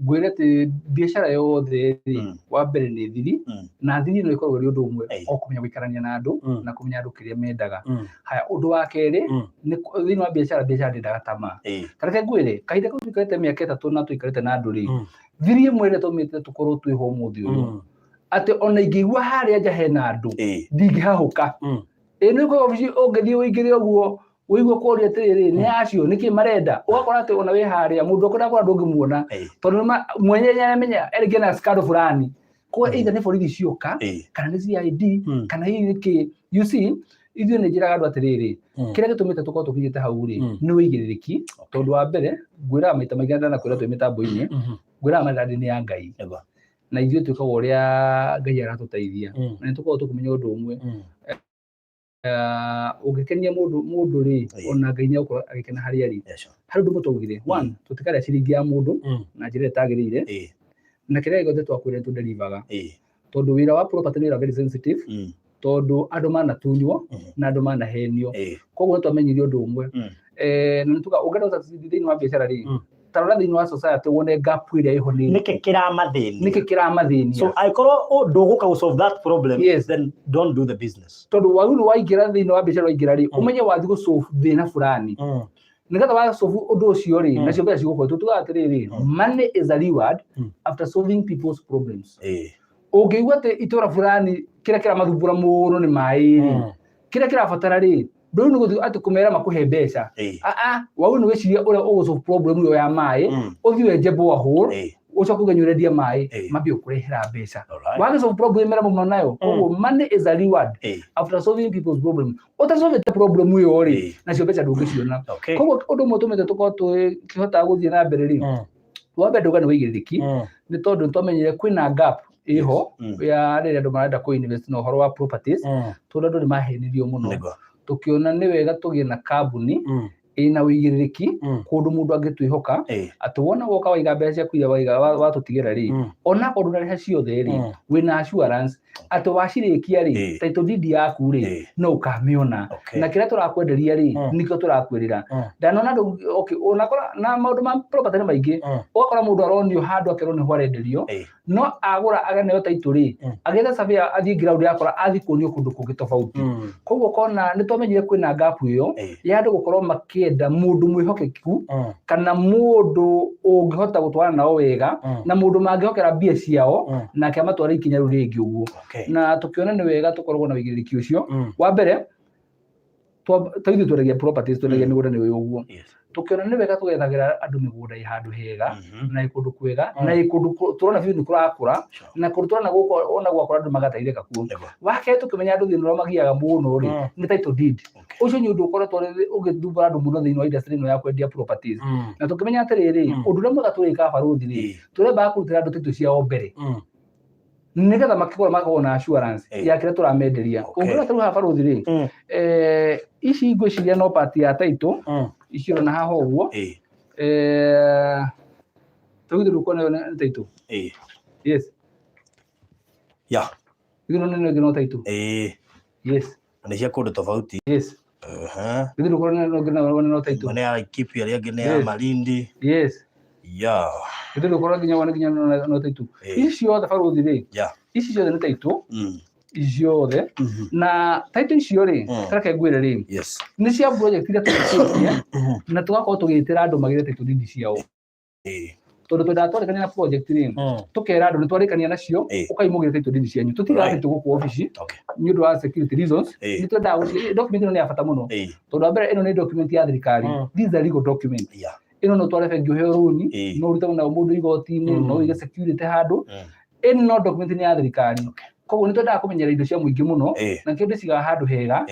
Ngwĩre atĩ biacara yothe rĩ, wa mbere nĩ thiri. Na thiri ĩno ĩkoragwo ĩrĩ ũndũ ũmwe, o kũmenya gũikarania na andũ na kũmenya andũ kĩrĩa mendaga. Haya, ũndũ wa kerĩ, nĩ thĩinĩ wa biacara, biacara ndĩendaga tamaa. Ta reke ngwĩre, kahinda kau tũikarĩte mĩaka 3 na tũikarĩte na andũ rĩ, thiri ĩmwe ĩrĩa tũmĩte tũkorwo twĩho ũmũthĩ ũyũ, atĩ ona ingĩigua harĩa nja hena andũ, ndingĩhahũka. Ĩ nĩ kũ obici ũngĩthiĩ ũingĩre ũguo ũigue kũria atĩrĩrĩ, nĩ acio nĩkĩ marenda, ũgakora atĩ ona wĩ harĩa mũndũ akwenda kũra ndũngĩmuona, tondũ nĩma mwenye nĩaramenya erĩngĩ na scandal fulani. Koguo either nĩ borithi cioka kana nĩ CID kana hihi nĩ kĩ. You see, ithuĩ nĩ njĩraga andũ atĩrĩrĩ, kĩrĩa gĩtũmĩte tũkorwo tũkinyĩte hau rĩ, nĩ wĩigĩrĩrĩki. Tondũ wa mbere ngwĩraga maita maingĩ ndanakwĩra twĩ mĩtambo-inĩ, ngwĩraga Maryland nĩ ya Ngai, na ithuĩ twĩkaga ũrĩa Ngai aratũteithia, na nĩ tũkoragwo tũkĩmenya ũndũ ũmwe, ũngĩkenia mũndũ rĩ, ona Ngai nĩ egũkorwo agĩkena harĩa arĩ. Harĩ ũndũ ũmwe twaugire, one, tũtikarĩa ciringi ya mũndũ na njĩra ĩrĩa ĩtagĩrĩire, na kĩrĩa gĩothe twakwĩra nĩ tũdelivaga, tondũ wĩra wa property nĩ wĩra very sensitive, tondũ andũ manatunywo na andũ manahenio. Koguo nĩ twamenyire ũndũ ũmwe, na nĩ tuga ũngĩenda gũsucceed thĩinĩ wa biacara rĩ, ta rora thĩinĩ wa society wone gap ĩrĩa ĩho nĩ Nĩkĩ kĩramathĩnia? Nĩkĩ kĩramathĩnia. So angĩkorwo ndũgũka gũ solve that problem, then don't do the business. Tondũ wagĩrĩirwo waingĩra thĩinĩ wa biacara waingĩra rĩ, ũmenye wathiĩ gũ solve thĩna fulani, nĩgetha wa solve ũndũ ũcio rĩ, nacio mbeca cigũkorwo. Tugaga atĩrĩrĩ, money is a reward after solving people's problems. Ũngĩigua atĩ itũra fulani kĩrĩa kĩramathumbũra mũno nĩ maĩ rĩ, kĩrĩa kĩrabatara rĩ, ndũrĩ nĩ gũthiĩ atĩ kũmera makũhe mbeca. Aa, wagĩrĩirwo nĩ gwĩciria ũrĩa ũgũ solve problem ĩyo ya maĩ, ũthiĩ wenje borehole, ũcoke ũge ũrendia maĩ, mambie gũkũrehera mbeca. Wagĩ solve problem ĩrĩa mauma nayo. Koguo money is a reward after solving people's problem. Ũtasolvete problem ĩyo rĩ, nacio mbeca ndũngĩciona. Koguo ũndũ ũmwe ũtũmĩte tũkorwo tũkĩhota gũthiĩ na mbere rĩ, wa mbere ndauga nĩ wĩigĩrĩrĩki, nĩ tondũ nĩ twamenyire kwĩna gap ĩho ya rĩrĩa andũ marenda kũ invest na ũhoro wa properties, tondũ andũ nĩ mahenirio mũno. Tũkĩona nĩ wega tũgĩe na kambuni ĩna wĩigĩrĩrĩki, kũndũ mũndũ angĩtwĩhoka atĩ wona woka waiga mbeca ciaku iria waiga watũtigĩra rĩ, onakorwo ndũnarĩha ciothe rĩ, wĩna assurance atĩ wacirĩkia rĩ, title deed yaku rĩ, no ũkamĩona. Na kĩrĩa tũrakwenderia rĩ, nĩkĩo tũrakwĩrĩra. Ndanona andũ, okay, unakora na maũndũ ma property nĩ maingĩ, ũgakora mũndũ aronio handũ akerwo nĩho arenderio, no agũra aganeo title rĩ, agĩetha surveyor athiĩ ground yakora athiĩ kuonio kũndũ kũngĩ tofauti. Koguo kona nĩ twamenyire kwĩna gap ĩyo ya andũ gũkorwo makĩenda mũndũ mwĩhokeku, kana mũndũ ũngĩhota gũtwarana nao wega, na mũndũ mangĩhokera mbia ciao, nake amatware ikinya rĩu rĩngĩ ũguo. Na tũkĩona nĩ wega tũkoragwo na wĩigĩrĩrĩki ũcio. Wa mbere ta ithuĩ twendagia properties, twendagia mĩgũnda nĩ ũyũ ũguo. Tũkĩona nĩ wega tũgethagĩra andũ mĩgũnda ĩ handũ hega, na ĩ kũndũ kwega, na ĩ kũndũ tũrona biũ nĩ kũrakũra, na kũndũ tũrona gũkũ ona gwakũra andũ magateithĩka kuo. Wa kerĩ, tũkĩmenya andũ thĩna ũrĩa magiaga mũno rĩ, nĩ title deed. Ũcio nĩ ũndũ ũkoretwo ũgĩthumbũra andũ mũno thĩinĩ wa industry ĩno ya kwendia properties. Na tũkĩmenya atĩrĩrĩ, ũndũ ũrĩa mwega tũrĩka barũthi rĩ, tũrembaga kũrutĩra andũ title ciao mbere, nĩgetha makĩgũra makorwo na assurance ya kĩrĩa tũramenderia. Ũngĩrora ta rĩu haha barũthi rĩ, ici ngwĩciria no part ya title ici ũrona haha ũguo. Rĩu ithuĩ ndũkuona ĩyo nĩ title? Yes. Ithuĩ nĩ ĩngĩ no title. Yes. Na nĩ cia kũndũ tofauti. Yes. Ithuĩ ndũkuona ĩno no title. Ĩmwe nĩ ya Laikipia, ĩrĩa ĩngĩ nĩ ya Malindi. Ithuĩ ndũkuona nginya wone nginya no title. Ici ciothe barũthi rĩ, ici ciothe nĩ title. Ici ciothe. Na title icio rĩ, reke ngwĩre rĩ, nĩ cia project iria tũrĩkĩtie na tũgakorwo tũgĩtĩra andũ magĩre title deed ciao, tondũ twendaga twarĩkania na project rĩ, tũkera andũ nĩ twarĩkania nacio, ũkaimũgĩre title deed cianyu. Tũtigaga title gũkũ obici nĩ ũndũ wa security reasons. Nĩ twendaga document ĩno nĩ ya bata mũno, tondũ wa mbere ĩno nĩ document ya thirikari. This is a legal document. Ĩno no ũtware bengi ũheo rũni, no ũrute nayo mũndũ igoti-inĩ, no ũige security handũ. Ĩno document nĩ ya thirikari, koguo nĩ twendaga kũmenyera indo cia mũingĩ mũno, na nĩkĩo ndĩcigaga handũ hega.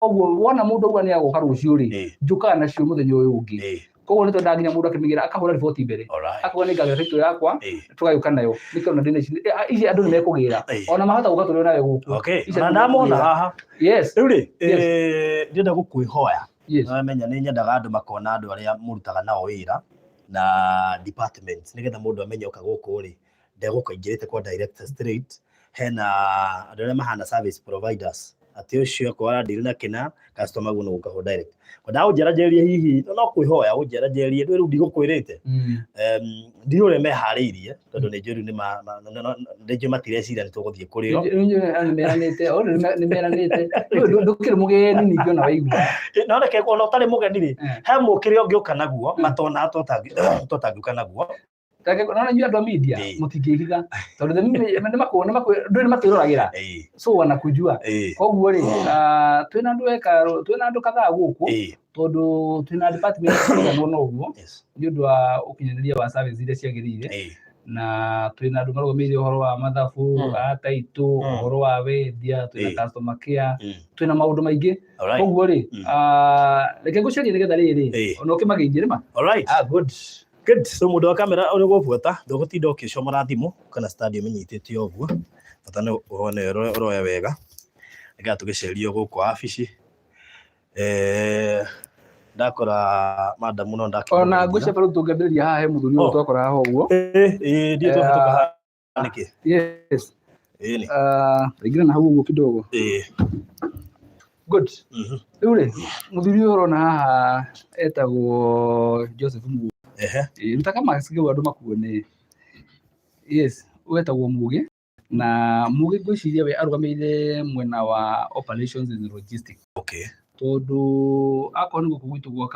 Koguo wona mũndũ auga nĩ agũka rũciũ rĩ, njũkaga nacio mũthenya ũyũ ũngĩ. Koguo nĩ twendaga nginya mũndũ akĩmĩgĩra akahũra riboti mbere, akauga nĩ ngagĩra title yakwa, tũgagĩũka nayo. Nĩkĩo ona ndĩna ici andũ nĩ mekũgĩra, ona mahota gũka tũrĩ nayo gũkũ. Ici Na andũ ndamona nĩmekũgĩra. haha. Rĩu rĩ, ndĩrenda gũkwĩhoya. Nĩwamenya nĩ nyendaga andũ makona andũ arĩa mũrutaga nao wĩra na departments, nĩgetha mũndũ amenye oka gũkũ rĩ, ndegũka aingĩrĩte kwa director straight. Hena andũ arĩa mahana service providers, atĩ ũcio akorwo aradeal na kĩna customer guo no gũka ho direct. Kwendaga ũnjaranjĩrie, hihi no kwĩhoya ũnjaranjĩrie rĩu ndigũkwĩrĩte, ndiũĩ ũrĩa meharĩirie, tondũ nĩ njũĩ rĩu nĩ njũĩ matireciria nĩ tũgũthiĩ kũrĩ o. Nĩ meranĩte, already nĩ meranĩte. Rĩu ndũkĩrĩ mũgeni ningĩ ona waigua. No reke ona ũtarĩ mũgeni rĩ, he mũkĩre ũngĩũka naguo matona totangĩũka naguo. Nona inyuĩ andũ a media mũtingĩhitha, tondũ ndũĩ nĩ matwĩroragĩra, so wanakujua. Koguo rĩ, twĩna andũ eka twĩna andũ kadhaa gũkũ, tondũ twĩna department cigana ũna ũguo, nĩ ũndũ wa ũkinyanĩria wa service iria ciagĩrĩire. Na twĩna andũ marũgamĩrĩire ũhoro wa mathabu, a title, ũhoro wa wendia, twĩna customer care, twĩna maũndũ maingĩ. Koguo rĩ, reke ngũcarie nĩgetha rĩrĩ ona ũkĩmageithie nĩma. All right. Ah, good. Good. So mũndũ wa kamera ũrĩ gũbuata ndũgũtinda ũkĩcomora thimũ kana stand ũmĩnyitĩte ũguo, bata nĩ wone ũroya wega nĩgetha tũgĩcerio gũkũ wabici. Ndakora madam no Ona ndakĩmũgeithia. ngwĩciria barũ tũngĩambĩrĩria haha he mũthuri ũyũ Oh. twakora haha ũguo. Ndiĩ twahĩtũka haha nĩkĩ? Yes. Ĩĩ nĩ. Ingĩra na hau ũguo kidogo. Good. Rĩu rĩ, mũthuri ũyũ ũrona haha etagwo Joseph Mugi. Ruta kamask kau andũ makuone. Yes, ũyũ etagwo Mugi, na Mugi ngwĩciria we arũgamĩrĩire mwena wa operations and logistics. Tondũ akorwo nĩ gũkũ gwitũ gwa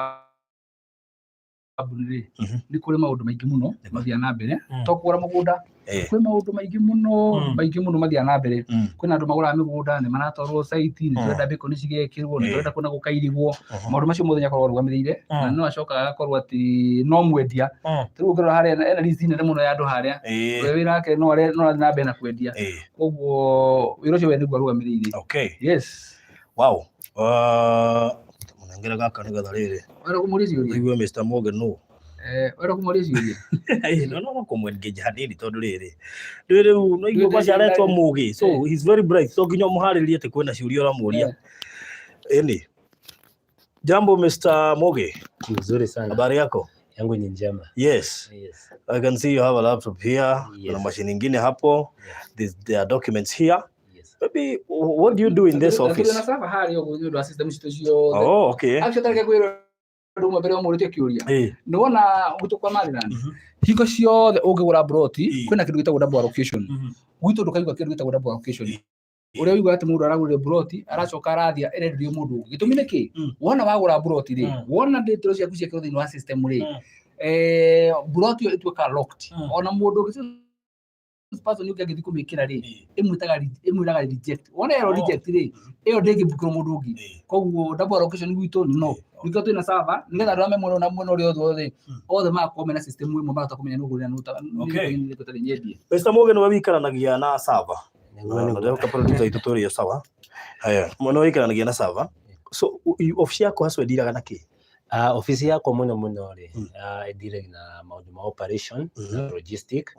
kambuni rĩ, nĩ kũrĩ maũndũ maingĩ mũno mathiaga na mbere, to kũgũra mũgũnda, kwĩ maũndũ maingĩ mũno, maingĩ mũno mathiaga na mbere. Kwĩna andũ magũraga mĩgũnda, nĩ maratwarwo site, nĩ tũrenda bĩkoni cigekĩrwo, nĩ tũrenda kwĩna gũkairigwo, maũndũ macio mothe nĩ akoragwo arũgamĩrĩire. Na no acokaga agakorwo atĩ no mwendia. Rĩu ũngĩrora harĩa ena list nene mũno ya andũ harĩa, we wĩra wake no arathiĩ na mbere na kwendia. Koguo wĩra ũcio we nĩguo arũgamĩrĩire. Yes. Wow. Mũnengere gaka nĩgetha rĩrĩ. Wenda kũmũria ciũria? Ũigue Mr. Morgan nũ? Wenda kũmũria ciũria? No no kũmũ-engage hanini tondũ rĩrĩ. Rĩu rĩu no igua kwacia aretwo Mũgĩ. So he's very bright. So nginya ũmũharĩrie atĩ kwĩna ciũria ũramũria. Ĩni. Jambo Mr. Mũgĩ. Mzuri sana. Habari yako? Yangu ni njema. Yes. Yes. I can see you have a laptop here. Yes. Kuna machine ingine hapo. Yes. There are documents here. Yes. Maybe what do you do in this office? Na server harĩa ũguo nĩ ũndũ wa system citũ ciothe. Oh, okay. Actually tareke kwĩra ũndũ ũmwe mbere ũmũrĩtie kĩũria. Nĩ wona gwitũ kwa Maryland, hingo ciothe ũngĩgũra broti, kwĩna kĩndũ gĩtagwo double allocation. Gwitũ ndũkaigua kĩndũ gĩtagwo double allocation. Ũrĩa ũiguaga atĩ mũndũ aragũrire broti, aracoka arathiĩ arenderio mũndũ ũngĩ. Gĩtũmi nĩ kĩ? Wona wagũra broti rĩ, wona details ciaku ciekĩrwo thĩinĩ wa system rĩ, broti ĩyo ĩtuĩkaga locked. Ona mũndũ ũngĩ person ũngĩ angĩthiĩ kũmĩkĩra rĩ, ĩmwĩraga reject. Wona ĩyo reject rĩ, ĩyo ndĩngĩbukĩrwo mũndũ ũngĩ. Koguo double allocation gwitũ no. Nĩkĩo twĩna server nĩgetha andũ arĩa me mwena ũyũ na mwena ũrĩa ũngĩ othe magakorwo mena system ĩmwe makahota kũmenya nũ ũgũrĩra nũ ũtarĩ nyendie. Mr. Morgan we wĩikaranagia na server. Nĩguo nĩguo. Ndĩroka producer itũ tũrĩo sawa. Haya, mũno wĩikaranagia na server. So ofici yaku hacu ĩndiraga na kĩ? Ofici yakwa mũno mũno rĩ, ĩndiraga na maũndũ ma operation na logistic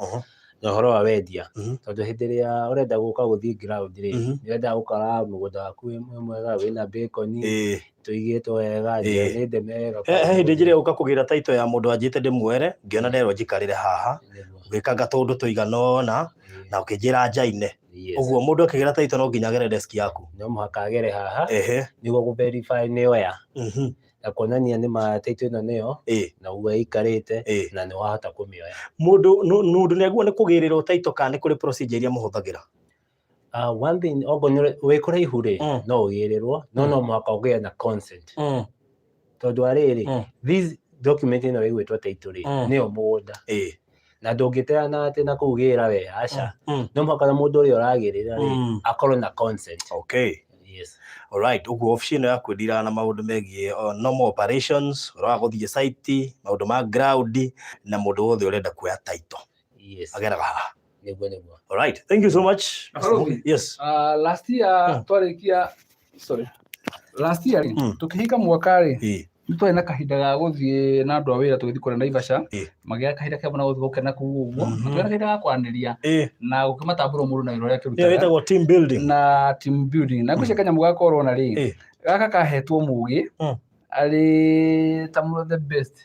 na ũhoro wa wendia. Tondũ hĩndĩ ĩrĩa ũrenda gũka gũthiĩ ground rĩ, nĩ ũrendaga gũkora mũgũnda waku wĩ mwega, wĩna bacon, tũigĩtwo wega, njĩra nĩ ndeme wega. He hĩndĩ njĩrĩ gũka kũgĩra title ya mũndũ wanjĩte ndĩmuoere, ngĩona nderwo njikarĩre haha, ngĩkanga tũndũ tũigana ũna, na ũkĩnjĩra njaine. Ũguo mũndũ akĩgĩra title no nginya agere desk yaku. No mũhaka agere haha, nĩguo kũ verify nĩ oya. Na kuonania nĩ ma title ĩno nĩyo, na ũguo ĩikarĩte, na nĩ wahota kũmĩoya. Mũndũ mũndũ nĩ aguo nĩ kũgĩrĩrwo title kana nĩ kũrĩ procedure iria mũhũthagĩra? One thing, okorwo nĩ wĩ kũraihu rĩ, no ũgĩrĩrwo, no no mũhaka ũgĩe na consent. Tondũ wa rĩrĩ, this document ĩno ĩgwĩtwo title rĩ, nĩyo mũgũnda. Na ndũngĩteana atĩ na kũu gĩra we, aca. No mũhaka na mũndũ ũrĩa ũragĩrĩra rĩ, akorwo na consent. Yes. Alright, ũguo ofici ĩno yaku ĩndiraga na maũndũ megiĩ normal operations, ũhoro wa gũthiĩ site, maũndũ ma ground, na mũndũ wothe ũrenda kuoya title. Yes. Ageraga haha. Nĩguo nĩguo. Alright, thank you so much. Barũthi. Yes. Last year twarĩkia, sorry. Last year rĩ, tũkĩhinga mwaka rĩ, nĩ twarĩ na kahinda ga gũthiĩ na andũ a wĩra tũgĩthiĩ kũrĩa Naivasha, magĩa kahinda kega mũno gũthiĩ gũkena kũu ũguo, na twarĩ na kahinda ga kwaranĩria na gũkĩmatambũra mũndũ na wĩra ũrĩa akĩrutaga. Ĩyo ĩtagwo team building. Na team building. Na ngwĩciria kanyamũ gaka ũrona rĩ, gaka kahetwo Mũgĩ arĩ ta the best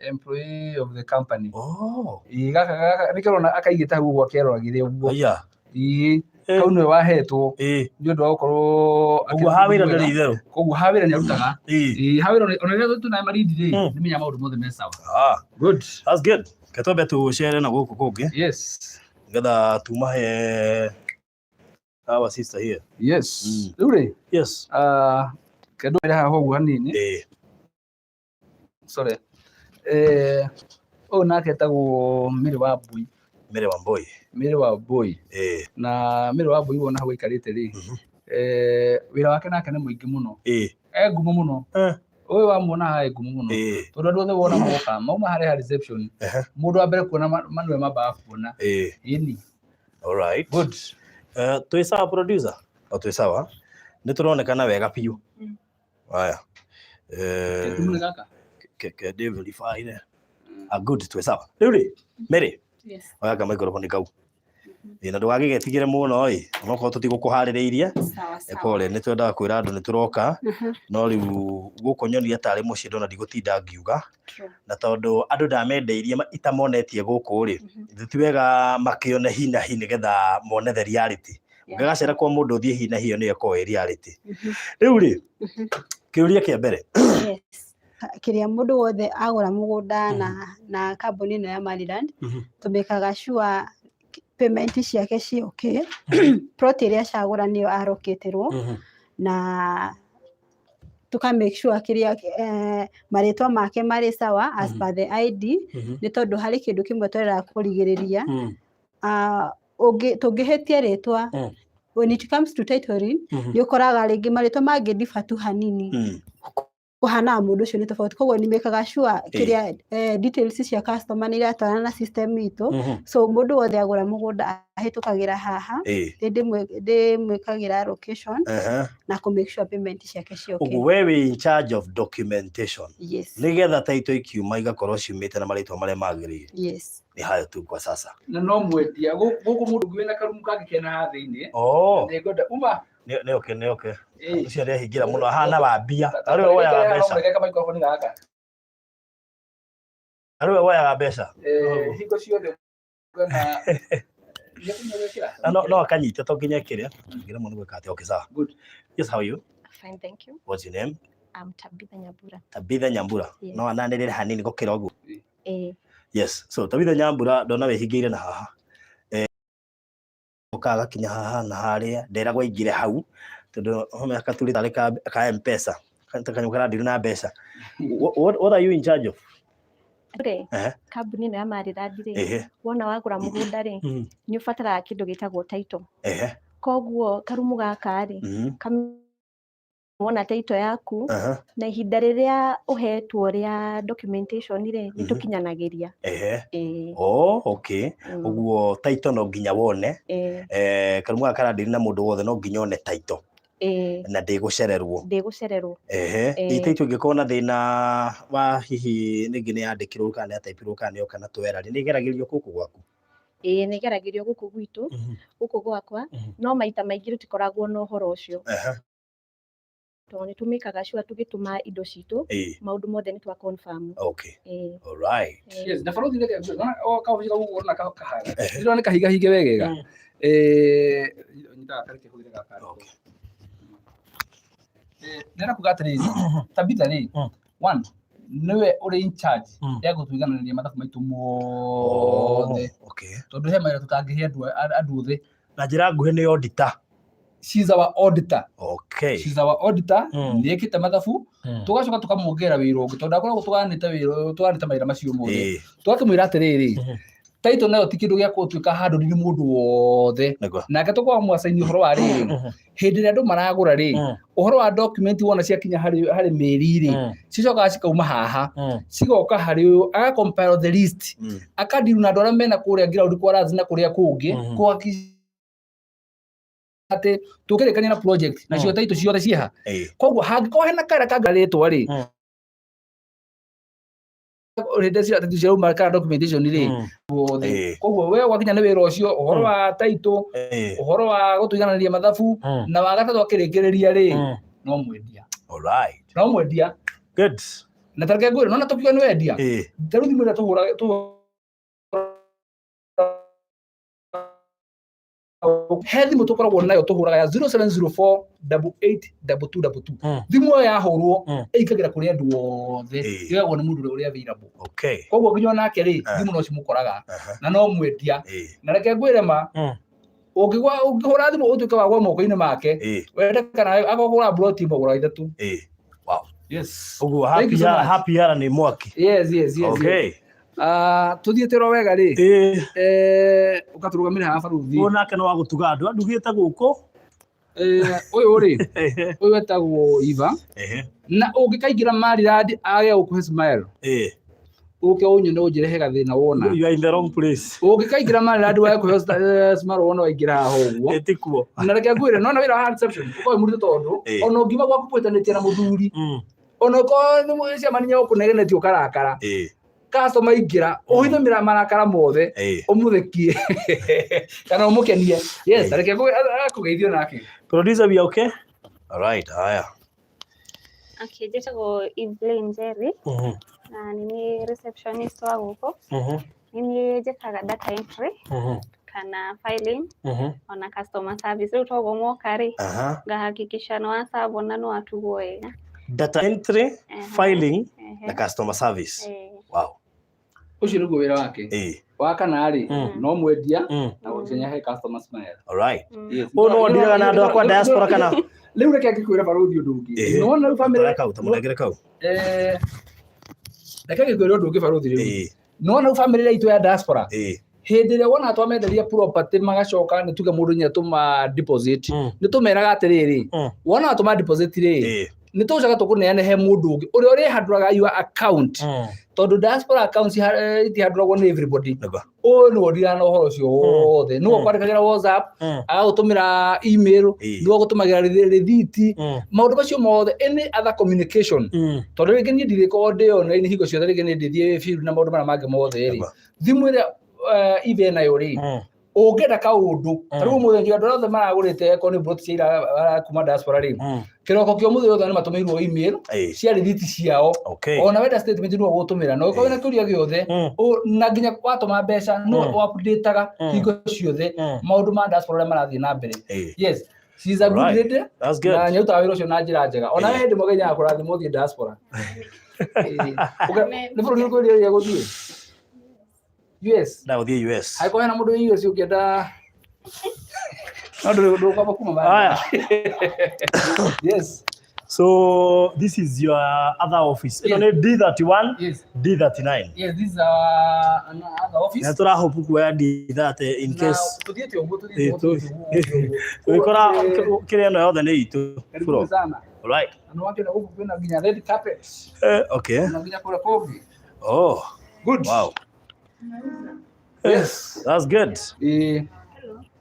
employee of the company. Ĩĩ, gaka gaka nĩkĩo ũrona akaigĩte hau ũguo akeroragĩre ũguo. Ĩĩ, kau nĩwe wahetwo nĩ ũndũ wa gũkorwo Ũguo ha wĩra ndarĩ itherũ. Koguo ha wĩra nĩ arutaga. Ĩĩ, ha wĩra ona rĩrĩa twĩ na marindi rĩ, nĩ menyaga maũndũ mothe me sawa. Good. That's good. Reke twambe tũcere na gũkũ kũngĩ. Yes. Nĩgetha tumahe our sister here. Yes. Rĩu rĩ? Yes. Reke ndũmĩre haha ũguo hanini. Sorry. Ũyũ nake etagwo Mary wa Mbui. Mary wa Mbui. Mary wa Mbui. Na Mary wa Mbui wona hau aikarĩte rĩ, wĩra wake nake nĩ mũingĩ mũno. E ngumo mũno. Ũyũ wamuona haha ngumo mũno. Tondũ andũ othe wona moka mauma harĩa ha reception. Mũndũ wa mbere kuona Manuel mambaga kuona. Ĩni. All right. Good. Twĩ sawa producer? O twĩ sawa. Nĩ tũronekana wega biũ. Haya. Tumune gaka. Ke ndĩ verify ne. Ah, good, twĩ sawa. Rĩu rĩ, Mary. Yes. Oya ka microphone kau. Ĩ na ndũgagĩgetigĩre mũno ĩ, onokorwo tũtigũkũharĩrĩirie. Sawa sawa. Pole, nĩ twendaga kwĩra andũ nĩ tũroka, no rĩu gũkũ nyonire tarĩ mũciĩ ndona ndigũtinda ngiuga. Na tondũ andũ ndamendeirie itamonetie gũkũ rĩ, ti wega makĩone hi na hi nĩgetha mone the reality. Ũngĩgacera kwa mũndũ ũthiĩ hi na hi ĩyo nĩyo ĩkoragwo ĩ reality. Rĩu rĩ, kĩũria kĩa mbere. Yes. Kĩrĩa mũndũ wothe agũra mũgũnda na kambuni ĩno ya Maryland, tũmĩkaga sure payment ciake ci okay. Plot ĩrĩa acagũra nĩyo arokĩtĩrwo, na tuka make sure kĩrĩa marĩtwa make marĩ sawa as per the ID, nĩ tondũ harĩ kĩndũ kĩmwe twendaga kũrigĩrĩria. Tũngĩhĩtia rĩtwa, when it comes to titling, nĩ ũkoraga rĩngĩ marĩtwa mangĩ differ tu hanini, kũhana mũndũ ũcio nĩ tofauti. Koguo nĩ mekaga sure kĩrĩa details cia customer nĩ iratwarana na system itũ. So mũndũ wothe agũra mũgũnda ahĩtũkagĩra haha, ndĩmwĩkagĩra location na kũ make sure payment ciake ci okay. Ũguo we wĩ in charge of documentation. Yes. Nĩgetha title ikiuma igakorwo ciumĩte na marĩtwa marĩa magĩrĩire. Yes. Nĩ hayo tu kwa sasa. Na no mwendia gũkũ mũndũ ũngĩ wĩna karumu kangĩkena haha thĩinĩ. Oh. Nĩ ngwenda uma. Nĩ okay, nĩ okay. Ũcio nĩahingĩra mũno ahana wambia. Arĩ we woyaga mbeca. Arĩ we woyaga mbeca. Hingo ciothe no akanyita to nginya kĩrĩa. Ngira mũno gwĩka atĩa. Okay, sawa. Good. Yes, how are you? Fine, thank you. What's your name? I'm Tabitha Nyambura. Tabitha Nyambura. Yes. No ananĩrĩre hanini gũkĩra ũguo. Yes. So Tabitha Nyambura ndona wĩhingĩire na haha. Ũkaga kinya haha na harĩa nderagwo aingĩre hau tondũ home gaturĩ tarĩ ka M-Pesa kanyamũ karandiru na mbeca. What are you in charge of? Rĩ, kambuni ĩno ya Maryland rĩ, wona wagũra mũgũnda rĩ, nĩ ũbataraga kĩndũ gĩtagwo title. Koguo karumu gaka rĩ, wona title yaku, na ihinda rĩrĩa ũhetwo rĩa documentation rĩ, nĩ tũkinyanagĩria. Oh, okay. Ũguo title no nginya wone. Karumu gaka karandiri na mũndũ wothe no nginya one title. Na ndĩgũcererwo. Ndĩgũcererwo. Title ĩngĩkorwo na thĩna wa hihi rĩngĩ nĩ yandĩkirwo kana nĩ yataipirwo kana nĩ yoka na twera rĩ, nĩ ĩgeragĩrio gũkũ gwaku? Ĩĩ nĩ ĩgeragĩrio gũkũ gwitũ, gũkũ gwakwa, no maita maingĩ tũtikoragwo na ũhoro ũcio. Tondũ nĩ tũmĩkaga sure tũgĩtũma indo citũ, maũndũ mothe nĩ twa confirm. Okay. All right. Yes, na barothi reke o kaobici kau ũguo na kahana. Ndĩrona nĩ kahiga hinge wegega. Nyitaga kareke hũthĩre gaka. Okay. Ndĩrenda kuga atĩrĩrĩ, Tabitha rĩ, one, nĩwe ũrĩ in charge ya gũtũigananĩria mathabu maitũ mothe. Okay. Tondũ he mawĩra tũtangĩhe andũ othe. Na njĩra nguhĩ nĩ auditor. She's our auditor. Okay. She's our auditor. Nĩ ĩkĩte mathabu. Tũgacoka tũkamuongerera wĩra ũngĩ tondũ akoragwo tũganĩte wĩra, tũganĩte mawĩra macio mothe. Tũgakĩmwĩra atĩrĩrĩ, title nayo ti kĩndũ gĩa gũtuĩka handũ nĩ mũndũ wothe. Nake tũkoragwo mwacaini ũhoro wa rĩrĩ, hĩndĩ ĩrĩa andũ maragũra rĩ, ũhoro wa document wona ciakinya harĩ mĩri rĩ, cicokaga cikauma haha, cigoka harĩ ũyũ, aga compile the list, akadiru na andũ arĩa mena kũrĩa ground kwa Razi na kũrĩa kũngĩ, kũhakikisha atĩ tũkĩrĩkania na project nacio title ciothe ciĩha. Koguo hangĩkorwo hena kara kanga rĩtwa rĩ, hĩndĩ cia title ciauma kana documentation rĩ, wothe. Koguo we wakinya nĩ wĩra ũcio, ũhoro wa title, ũhoro wa gũtũigananĩria mathabu, na wa gatatũ akĩrĩkĩrĩria rĩ, no mwendia. All right. No mwendia. Good. Na tareke ngwĩre, nona tũkiuga nĩ wendia. Ta rĩu thimũ ĩrĩa tũhũraga, he thimũ tũkoragwo nayo tũhũraga ya 0704 88 22 22. Thimũ ĩyo yahũrwo ĩikagĩra kũrĩ andũ othe, ĩgagwo nĩ mũndũ ũrĩa available. Okay. Koguo nginya onake rĩ, thimũ no cimũkoraga na no mwendia. Na reke ngwĩre ma, ũngĩhũra thimũ ũtuĩke wa gwa moko-inĩ make, wende kana akũgũra plot ĩmwe ũgũraga ithatũ. Wow. Yes. Ũguo Thank you so much. happy hour nĩ mwaki. Yes, yes, yes, Okay. yes. Tũthiĩte ro wega rĩ. Ũkatũrũgamĩra haha baruthi. Ũyũ nake nĩ wa gũtuga andũ, andugĩte gũkũ. Ũyũ rĩ, ũyũ etagwo Iva. Na ũngĩkaingĩra Maryland age gũkũhe smile, ũke ũnyone ũnjĩre he gathĩna wona. You are in the wrong place. Ũngĩkaingĩra Maryland wage kũheo smile wona waingĩra haha ũguo. Ĩtikuo. Na reke ngwĩre, nona wĩra wa reception ũkorwo wĩ mũritũ tondũ ona ũngiuma gwaku kũhĩtanĩtie na mũthuri, ona ũkorwo nĩ mũcemania ũkũnegenetie ũkarakara, customer aingĩra ũhithe marakara mothe, ũmũthekie kana ũmũkenie. Yes, reke akũgeithio nake. Producer, we are okay? All right, haya. Okay, njĩtagwo Evelyn Njeri na nĩ niĩ receptionist wa gũkũ. Nĩ niĩ njĩkaga data entry kana filing ona customer service. Rĩu toguo moka rĩ, ngahakikisha nĩ waservwo na nĩ watugwo wega. Data entry, filing na customer service. Wow. Ũcio nĩguo wĩra wake. Wa kana rĩ, no mwendia na gũcenya he customer smile. All right. Yes. Ũyũ no ndiraga na andũ akwa diaspora kana? Rĩu reke ngĩkwĩre barũthi ũndũ ũngĩ. Nĩwona rĩu family kau, tamũnengere kau. Reke ngĩkwĩre ũndũ ũngĩ barũthi rĩu. Nĩwona rĩu family itũ ya diaspora, hĩndĩ ĩrĩa wona twamenderia property magacoka nĩ tuge mũndũ nĩ atũma deposit, nĩ tũmeraga atĩrĩrĩ, wona watũma deposit rĩ, nĩ tũgũcoka tũkũneane he mũndũ ũngĩ ũrĩa ũrĩhandũraga your account, tondũ diaspora accounts itihandũragwo nĩ everybody. Ũyũ nĩwe ũndiraga na ũhoro ũcio wothe, nĩwe ũkwandĩkagĩra WhatsApp, agagũtũmĩra email, nĩwe ũgũtũmagĩra rĩthiti, maũndũ macio mothe, any other communication, tondũ rĩngĩ niĩ ndirĩkorwo ndĩ online hingo ciothe, rĩngĩ nĩ ndĩthiĩ field na maũndũ marĩa mangĩ mothe rĩ, thimũ ĩrĩa ithe nayo rĩ, ũngĩenda kaũndũ ta rĩu ũmũthĩ njuge andũ arĩa othe maragũrĩte akorwo nĩ plot cia ira kuma diaspora rĩ, kĩroko kĩa ũmũthĩ othe nĩ matũmĩirwo email cia rĩthiti ciao. Ona wenda statement nĩwe ũgũtũmĩra, na ũngĩkorwo wĩna kĩũria gĩothe, na nginya watũma mbeca nĩwe ũupdateaga hingo ciothe maũndũ ma diaspora ũrĩa marathiĩ na mbere. Yes, she is a good lady. That's good. Na nĩarutaga wĩra ũcio na njĩra njega. Ona we hĩndĩ ĩmwe Ngai nĩagakũrathima ũthiĩ diaspora. Nĩ bũrũri ũrĩkũ ũrĩa gũthiĩ? US. Na gũthiĩ US. Angĩkorwo hena mũndũ wĩ US ũngĩenda, no ndũkwamba kuma. Haya. Yes. So this is your other office. Ĩno nĩ D31, D39. Yes, this is our another office. Na tũrahope kuoya D30 in case. Tũthiĩte ũguo, tũthiĩte ũguo, tũthiĩte ũguo. Tũgĩkora kĩrĩa ĩno yothe nĩ itũ. Karibuni sana. All right. Na nĩwakĩona gũkũ kwĩna nginya red carpet. Okay. Na nginya kũrĩa kũngĩ. Oh. Good. Wow. Yes. That's good.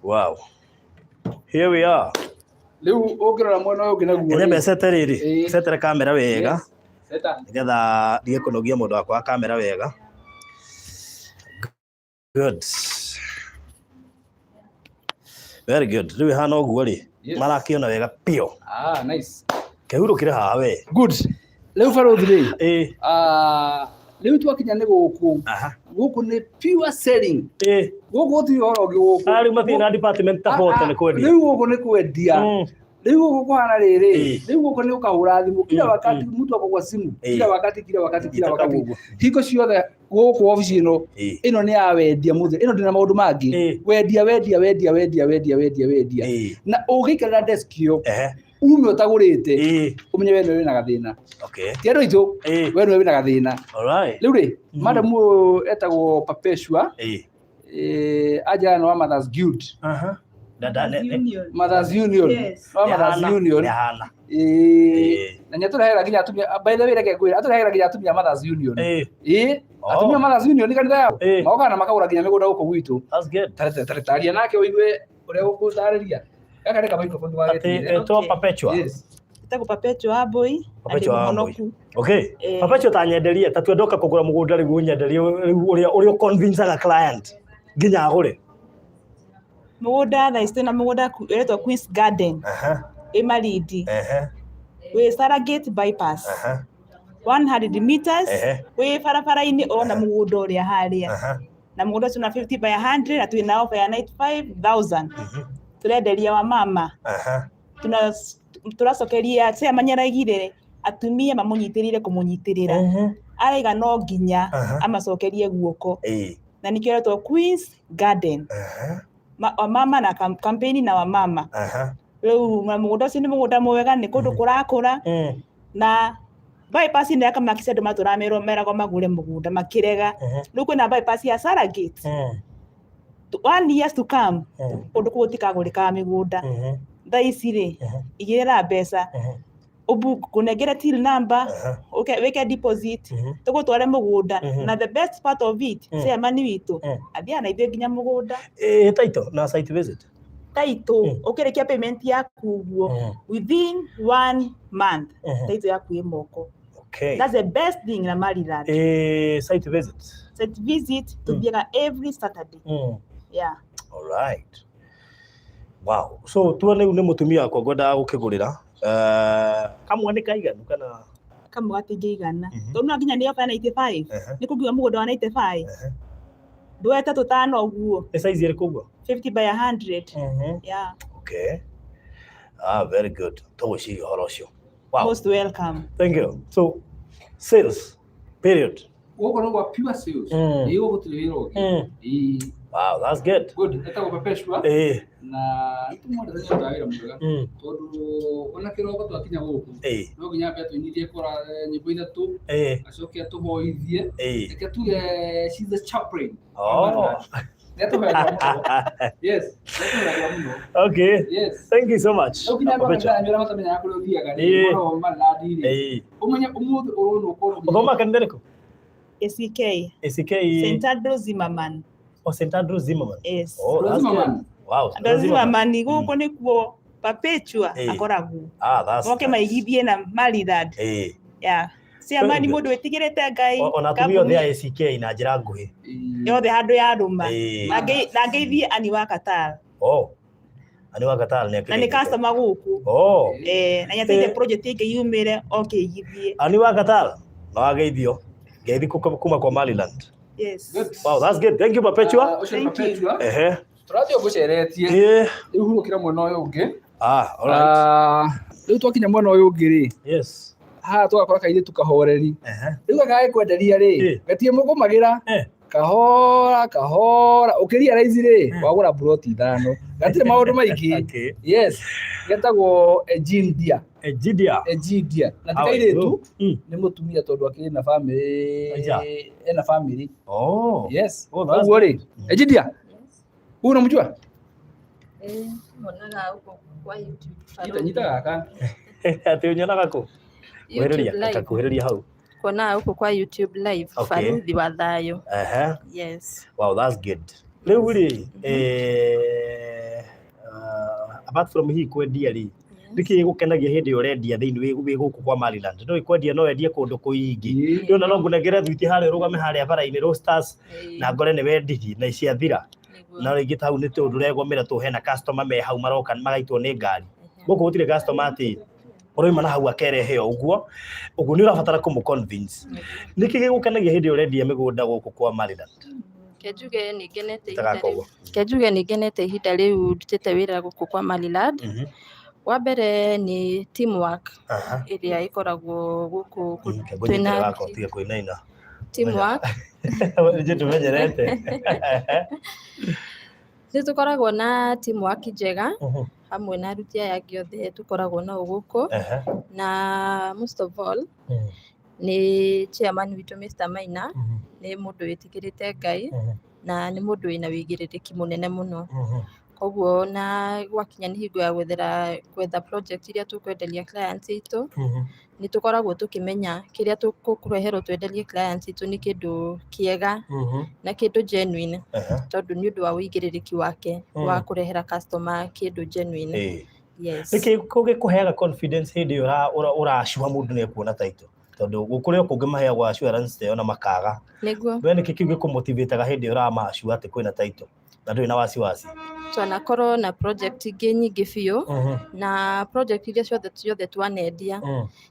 Wow. Here we are. Rĩu ũngĩrora mwena ũyũ ũngĩ naguo Kenya rĩ. mecete rĩrĩ. Cetere kamera wega. Seta. Nĩgetha ndige kũnogia mũndũ wakwa wa kamera wega. Good. Very good. Rĩu ĩhana ũguo rĩ. Marakĩona wega piũ. Ah, nice. Kĩhurũkĩre haha we. Good. Rĩu barũthi rĩ. Ah, rĩu twakinya nĩ gũkũ. Gũkũ nĩ pure selling. Gũkũ gũtirĩ ũhoro ũngĩ gũkũ. Ah, rĩu matirĩ na department ta bote nĩ kwendia. Rĩu gũkũ nĩ kwendia. Rĩu gũkũ kũhana rĩrĩ, rĩu gũkũ nĩ ũkahũra thimũ kila wakati, mtu ako kwa simu kila wakati, kila wakati, kila wakati, hingo ciothe. Gũkũ obici ĩno, ĩno nĩ ya wendia mũtheri, ĩno ndĩna maũndũ mangĩ, wendia, wendia, wendia, wendia, wendia, wendia, wendia. Na ũngĩikarĩra desk ĩyo ume ũtagũrĩte, ũmenye we nĩwe wĩna gathĩna. Ti andũ aitũ, we nĩwe wĩna gathĩna. Rĩu rĩ, madam ũyũ etagwo Perpetua, anjĩraga nĩ wa Mothers Guild. Mothers Union. Wa Mothers Union. Na nĩ atũrehagĩra nginya atumia, by the way, reke ngwĩre, atũrehagĩra nginya atumia a Mothers Union. Atumia a Mothers Union nĩ kanitha yao, magokaga na makagũra nginya mĩgũnda gũkũ gwitũ. Taria nake ũigue ũrĩa gũkũtarĩria. Gaka nĩ kamicrophone Atĩ etwo Perpetua. Yes. Etagwo Perpetua Wambui na ndĩ Perpetua Wambui. mũhonoku. Okay. Perpetua, ta nyenderie, ta tue ndoka kũgũra mũgũnda rĩu, ũnyenderie rĩu ũrĩa ũrĩa convincaga client nginya agũre. Mũgũnda thaa ici twĩna mũgũnda ũretwo Queens Garden ĩ Malindi, wĩ Stargate bypass, 100 meters wĩ barabara-inĩ, ũrona mũgũnda ũrĩa harĩa, na mũgũnda ũcio na 50 by 100, na twĩna offer ya 95,000 tũrenderia wa mama. Tũracokeria chairman, araigire atumia mamũnyitĩrĩire kũmũnyitĩrĩra, araiga no nginya amacokerie guoko, na nĩkĩo ĩretwo Queens Garden. Wamama na campaign na wamama. Rĩu na mũgũnda ũcio nĩ mũgũnda mwega, nĩ kũndũ kũrakũra, na bypass ĩno ya Kamakisi, andũ matũraga meragwo magũre mũgũnda makĩrega. Rĩu kwĩna bypass ya Saragate, one years to come kũndũ kũu gũtikagũrĩkaga mĩgũnda. Thaa ici rĩ, igĩrĩra mbeca, ngũnengere till number, ũke wĩke deposit, tũgũtware mũgũnda. Na the best part of it, chairman witũ athiaga na ithuĩ nginya mũgũnda. Ĩ title na site visit. Title, ũkĩrĩkia payment yaku ũguo, within one month title yaku ĩ moko. That's the best thing na Maryland. Ĩ site visit. Site visit tũthiaga every Saturday. Yeah. All right. Wow. So tuone rĩu nĩ mũtumia wakwa ngwendaga gũkĩgũrĩra. Kamwe nĩ kaiganu kana? Kamwe gatingĩigana. Tondũ no nginya nĩ oka 95. Nĩ kũngiuga mũgũnda wa 95. Ndwete tũtano ũguo. Nĩ size ĩrĩkũ ũguo? 50 by 100. Yeah. Okay. Ah, very good. Tũgwĩciria ũhoro ũcio. Wow. Most welcome. Thank you. So, sales, period. Gũkũ nĩ gwa pure sales. Ĩĩ, gũkũ gũtirĩ wĩra ũngĩ. Ĩĩ. Wow, that's good. Good. Etagwo Perpetua. Na nĩtũmwendete nĩ ũndũ wa wĩra mwega. Tondũ ona kĩroko twakinya gũkũ. No nginya ambe atũinithie kora nyĩmbo ithatũ. Acoke atũhoithie. Reke tuge she's the chaplain. Nĩ atũhoyagĩra mũno. Yes, nĩ atũhoyagĩra mũno. Okay. Yes. Thank you so much. Rĩu nginya andũ a kanitha arĩa matamenyaga kũrĩa ũthiaga rĩ, ũhoro wa Maryland rĩ, ũmenye ũmũthĩ ũrona ũkorwo Ũthomaga kanitha ũrĩkũ? ACK. ACK. St. Andrew Zimmerman. Oh, St. Andrew Zimmerman. Yes. Oh, that's Zimmerman. good. Wow. Andrew Zimmerman gũkũ nĩkuo Perpetua akoragwo. Ah, that's Moke nice. maigithie na Maryland. Yeah. Chairman Very good. mũndũ wĩtigĩrĩte Ngai. Ona atumia othe a ACK na njĩra nguhĩ. Yothe handũ ya rũma. Na ngeithie Ani wa Qatar. Oh. Ani wa Qatar nĩ Na nĩ akĩgeithĩte. customer gũkũ. Oh. Na nyetereire project ĩngĩ yumĩre oke igithie. Ani wa Qatar no ageithio. Ngeithi kuma kwa Maryland. Yes. Good. Wow, that's good. Thank you, Perpetua. Ũcio nĩ Thank you. Perpetua. Tũrathiĩ ũgũceretie. Rĩu hurũkĩra mwena ũyũ ũngĩ. Ah, all right. Rĩu twakinya mwena ũyũ ũngĩ rĩ. Yes. Haha tũgakora kairĩtu kahoreri. Rĩu gagagĩkwenderia rĩ, gatirĩ mũgũmagĩra. Kahora kahora ũkĩria raizi rĩ, wagũra buroti 5. Gatirĩ maũndũ maingĩ. Yes. Getagwo Egidia. Egidia. Egidia. Na ti How are kairĩtu, you? nĩ mũtumia tondũ akĩrĩ na family. Aja. Ena family. Oh. Yes. Oh, that's Ũguo rĩ, Egidia. Huyu unamjua? Muonaga huko kwa YouTube. Nyita, nyita gaka. Atĩ ũnyonaga kũ? YouTube Kuhĩrĩria, live. kuhĩrĩria hau. Kuonaga huko kwa YouTube live. Okay. Baruthi wa Thayũ. Yes. Wow, that's good. Rĩu rĩ, apart from hihi kwendia rĩ, nĩkĩ gĩgũkenagia hĩndĩ ĩrĩa ũrendia thĩinĩ wĩ gũkũ kwa Maryland? No kwendia no wendie kũndũ kũingĩ. Rĩu ona no ngũnengere thwiti harĩa ũrũgame harĩa bara-inĩ Roasters na ngore nĩ wendirie na ciathira. Na rĩngĩ ta hau nĩ tondũ ũregomera tũ hena customer me hau maroka magaitwo nĩ ngari. Gũkũ gũtirĩ customer atĩ ũroima na hau akerehe o ũguo. Ũguo nĩ ũrabatara kũmũ convince. Nĩkĩ gĩgũkenagia hĩndĩ ĩrĩa ũrendia mĩgũnda gũkũ kwa Maryland? Ke njuge nĩ ngenete ihinda Tagaka rĩu. ũguo. Ke njuge nĩ ngenete ihinda rĩu ndutĩte wĩra gũkũ kwa Maryland. Wa mbere nĩ teamwork ĩrĩa ĩkoragwo gũkũ Twĩna twĩna wako tiga kũinaina. teamwork. Nĩ tũmenyerete. Nĩ tũkoragwo na teamwork njega hamwe na aruti aya angĩ othe tũkoragwo nao gũkũ. Na most of all nĩ chairman witũ Mr. Maina, nĩ mũndũ wĩtigĩrĩte Ngai na nĩ mũndũ wĩna wĩigĩrĩrĩki mũnene mũno. Koguo na gwakinya nĩ hingo ya gwetha project iria tũkwenderia clients aitũ, nĩ tũkoragwo tũkĩmenya kĩrĩa tũkũreherwo twenderie clients aitũ nĩ kĩndũ kĩega na kĩndũ genuine, tondũ nĩ ũndũ wa wĩigĩrĩrĩki wake wa kũrehera customer kĩndũ genuine. Yes. Nĩkĩ gĩkũheaga confidence hĩndĩ ĩyo ũracua mũndũ nĩ ekuona title? Tondũ gũkũrĩ o kũngĩ maheagwo assurance ta ĩyo na makaga. Nĩguo. We nĩkĩ kĩu gĩkũmotivateaga hĩndĩ ĩyo ũramacua atĩ kwĩna title na ndũrĩ na wasiwasi? Twanakorwo na project ingĩ nyingĩ biũ na project iria ciothe ciothe twanendia,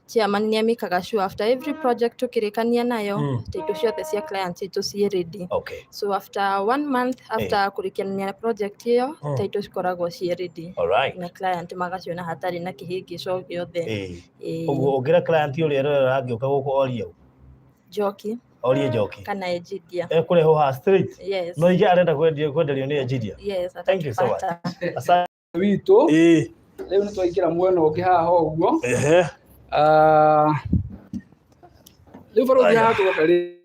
chairman nĩ amĩkaga sure after every project tũkĩrĩkania nayo, indo ciothe cia client itũ ciĩ ready. So after one month after kũrĩkania na project ĩyo, title cikoragwo ciĩ ready. Na client magaciona hatarĩ na kĩhĩngĩco gĩothe. Ũguo ũngĩra client ũrĩa ũrerorera angĩũka gũkũ orie ũ? Njoki. Orie Njoki. Kana Egidia. Ekũrehwo haha straight. Yes. No ige arenda kwenderio nĩ Egidia. Yes, Thank you so much. atatũbata. Asante. Witũ. Rĩu nĩ twaingĩra mwena ũngĩ haha ũguo. Rĩu barũthi haha tũgoka rĩ.